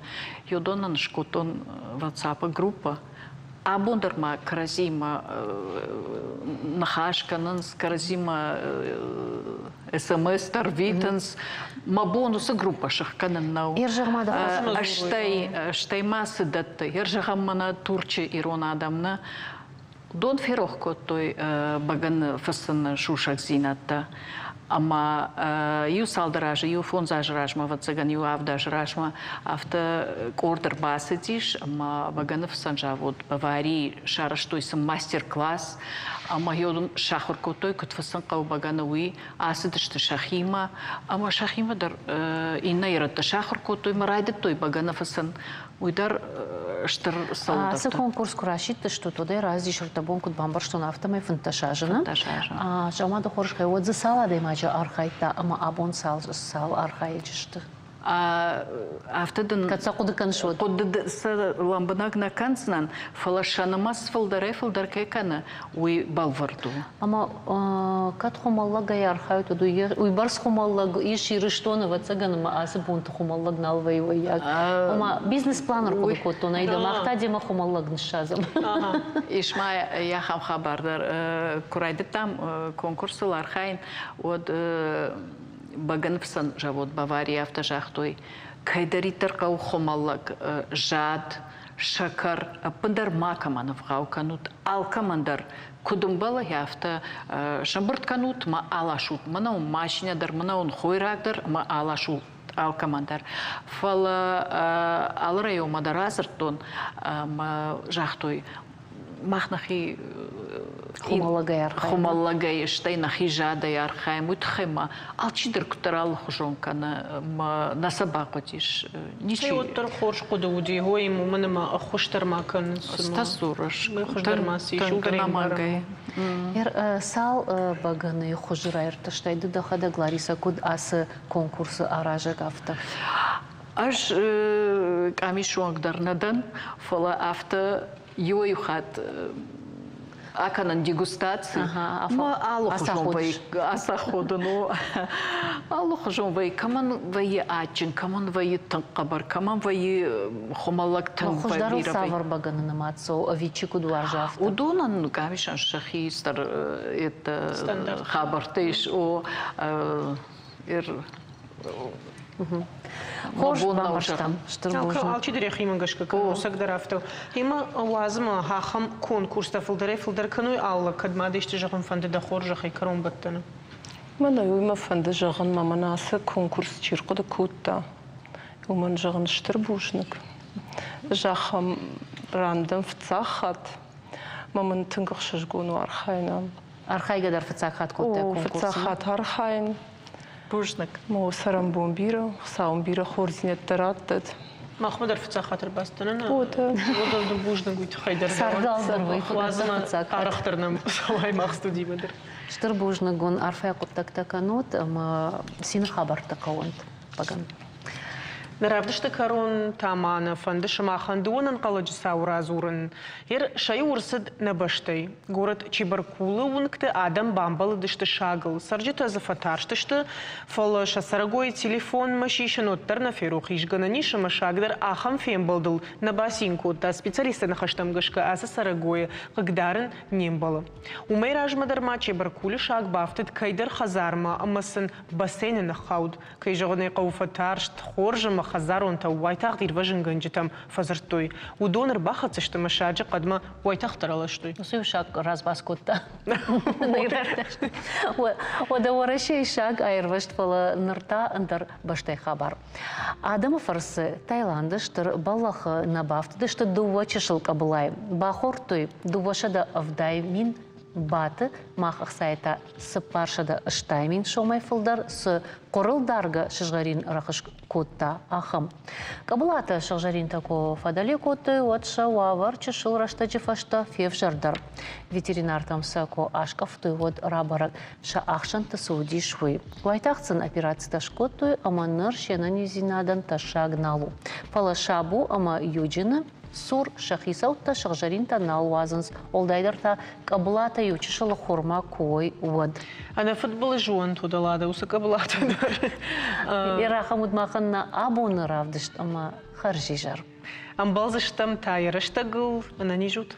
уыдонӕн скодтон WhatsApp-ы группӕ. Абон дӕр ма кӕрӕдзиимӕ ныхас кӕнынц, кӕрӕдзимӕ СМС дӕр рвитынц. Мӕ бон уыцы группӕ сыхгӕнын нӕу. Стӕй, стӕй ма цы дӕтты? Зӕгъӕм, мӕнӕ Турчы ирон адӕм нӕ дон ферох кодтой бӕгӕны фыцыны сусӕгдзинӕдтӕ. Ӕмӕ иу цалдӕр азы, иу фондз азы размӕ, ӕвӕццӕгӕн, иу авд азы размӕ афтӕ къорд ӕрбацыдис ӕмӕ бӕгӕныфыцӕн завод Баварийы сарӕзтой сын мастер-класс ӕмӕ йӕ сахуыр кодтой, куыд фыцын хъӕуы бӕгӕны, уый. Ацыдысты сӕхимӕ ӕмӕ сӕхимӕ дӕр иннӕ ирӕттӕ сахуыр кодтой ӕмӕ райдыдтой бӕгӕны фыцын. Уый дӕр стыр цӕуылдӕрты. Ацы конкурс куы расидтыстут, уӕд ӕй раздис ӕрдӕбон куыд бамбӕрстон, афтӕмӕй 15 азы, нӕ? 15 азы. Зӕгъ-ма, дӕ хорзӕхӕй, уӕд дзы цал адӕймаджы архайдта ӕмӕ абон цал, цал архайӕджы сты? Афтӕ дын Кӕд сӕ хъуыды кӕныс, уӕд? Хъуыды сӕ лӕмбынӕг нӕ кӕндзынӕн, фӕлӕ сӕ нымӕц фылдӕрӕй-фылдӕр кӕй кӕны, уый бӕлвырд у. Ӕмӕ кӕд хуымӕллӕгӕй архайут, уӕд уыйбӕрц хуымӕллӕг ис Ирыстоны, ӕвӕццӕгӕн, ӕмӕ ацы бонты хуымӕллӕг нал вӕййы уӕййаг. Ома бизнес-план ӕрхъуыды кодтон, ӕй мах та демӕ хуымӕллӕг ныссадзӕм. Ис ма ахӕм хабар дӕр, куы райдыдтам конкурсыл архайын, уӕд бӕгӕныфыцӕн завод Баварийы афтӕ загътой, кӕйдӕриддӕр хъӕуы хуымӕллӕг, зад, сӕкӕр ӕппындӕр макӕмӕн ӕвгъау кӕнут, алкӕмӕн дӕр куыд ӕмбӕлы, афтӕ сӕмбырд кӕнут мӕ аласут. Мӕнӕ уын машинӕ дӕр, мӕнӕ уын хойраг дӕр ӕмӕ аласут алкӕмӕн дӕр. Фӕлӕ алы районмӕ дӕр радзырдтон ӕмӕ загътой, мах нӕхи хуымӕллӕгӕй архайӕм. Хуымӕллӕгӕй, стӕй нӕхи задӕй архайӕм. Уый тыххӕй ма алчидӕр куыддӕр алыхуызон кӕны, нӕ сӕ бахъуыдис. Ничи. Уӕддӕр хорз хъуыды уыди, ой, уымӕн ӕмӕ ӕххуыс дӕр ма кӕнынц. Стасурыс. Хуыздӕр ма цы ис, ӕнӕмӕнгӕй. Цал бӕгӕныйы хуызы раиртӕстай ды дӕхӕдӕг, Ларисӕ, куыд ацы конкурсы аразӕг, афтӕ? Ӕз къамисы онг дӕр нӕ дӕн, фӕлӕ афтӕ иуӕй-иу хатт акӕнын дегустаци. Ма алыхуызон вӕййы ацаходын у. Алыхуызон вӕййы, кӕмӕн вӕййы адджын, кӕмӕн вӕййы тынг хъӕбӕр, кӕмӕн вӕййы хуымӕллӕг тынг Хуыздӕр у цавӕр бӕгӕны нымад цӕуы ӕви чи куыд уарзы, афтӕ? Уыдонӕн къамисӕн сӕхи стыр хабӕрттӕ ис. О, Хорз бамбӕрстам. Стыр бузныг. Алчидӕр йӕхимӕ гӕсгӕ кӕны, ӕцӕгдӕр афтӕ. Ӕмӕ уадзы ахӕм конкурстӕ фылдӕрӕй-фылдӕр кӕной алы, кӕд ма дӕ исты зӕгъын фӕнды дӕ хорзӕхӕй кӕронбӕттӕны. Мӕнӕ уый мӕ фӕнды зӕгъын, мӕ мӕнӕ ацы конкурс чи рхъуыды кодта, уымӕн зӕгъын стыр бузныг. Зӕгъӕм, ран дӕм фыццаг хатт, мӕ мын тынг ӕхсызгон у архайын ам. Архайгӕ дӕр фыццаг хатт кодтай конкурсы? Фыццаг хатт архайын. Бузныг. Мӕ цӕрӕнбон бирӕ, Хуыцау бирӕ хорздзинӕдтӕ раттӕд. Махмӕ дӕр фыццаг хатт ӕрбацыдтӕн. Уыдон бузныг уый тыххӕй дӕр. Цардалдӕр вӕййы Уадзына арӕхдӕр нӕм цӕуай мах студимӕ дӕр. Стыр бузныг уын, арфӕйы хъуыддӕгтӕ кӕнут ӕмӕ цины хабӕрттӕ хъӕуӕнт. Бӕгӕн. Нӕ равдысты кӕрон та ма нӕ фӕнды сымахӕн дыууӕ ӕнхъӕлӕджы цау радзурын. Ер сӕ иу ӕрцыд нӕ бӕстӕй. Горӕт Чебаркулы уынгты адӕм бамбӕлыдысты сагыл. Цӕрджытӕ дзы фӕтарстысты, фӕлӕ сӕ цӕрӕгойы телефонмӕ сисын уӕддӕр нӕ ферох ис. Гӕнӕн ис ӕмӕ саг дӕр ахӕм фембӕлдыл нӕ бацин кодта. Специалистты ныхӕстӕм гӕсгӕ ацы цӕрӕгойы хъыгдарын не мбӕлы. Уымӕй размӕ дӕр ма Чебаркулы саг бафтыд кӕйдӕр хӕдзармӕ ӕмӕ сын бассейны ныххауд. Кӕй зӕгъын ӕй хъӕуы, фӕтарст, хорз ӕмӕ хӕдзаронтӕ уайтагъд ирвӕзынгӕнджытӕм фӕдзырдтой. Уыдон ӕрбахӕццӕ сты ӕмӕ саджы хъӕдмӕ уайтагъддӕр аластой. Уыцы иу саг разбас кодта. Уӕдӕ Уӕрӕсейы саг аирвӕзт, фӕлӕ ныр та ӕндӕр бӕстӕйы хабар. Адӕмы фӕрцы Таиланды стыр бӕллӕхы нӕ бафтыдысты дыууӕ чысыл къӕбылайы. Бахордтой 270 000 баты, мах ӕхцайы та 480 000 сомӕй фылдӕр цы хъуырыл даргӕ сызгъӕрин рӕхыс кодта, ахӕм. Къӕбылатӕ сыгъзӕринтӕ куы фӕдӕле кодтой, уӕд сӕ уавӕр чысыл рӕстӕджы фӕстӕ февзӕрдӕр. Ветеринартӕм сӕ куы аскъӕфтой, уӕд рабӕрӕг, сӕ ахсӕнты цы уыдис, уый. Уайтагъд сын операцитӕ скодтой ӕмӕ ныр се нӕниздзинадӕн тӕссаг нал у. Фӕлӕ Сабу ӕмӕ Юджины цур сӕ хицӕуттӕ сыгъзӕринтӕ нал уадзынц, уӕлдайдӕр та къӕбылатӕ иу чысыл хурмӕ куы уой, уӕд. Ӕнӕфыдбылыз уӕнт уыдалада уыцы къӕбылатӕ дӕр. Ахӕм уыд махӕн нӕ абоны равдыст ӕмӕ хӕрзизӕр. Ӕмбӕлдзыстӕм та йӕ рӕстӕгыл, ӕнӕниз ут.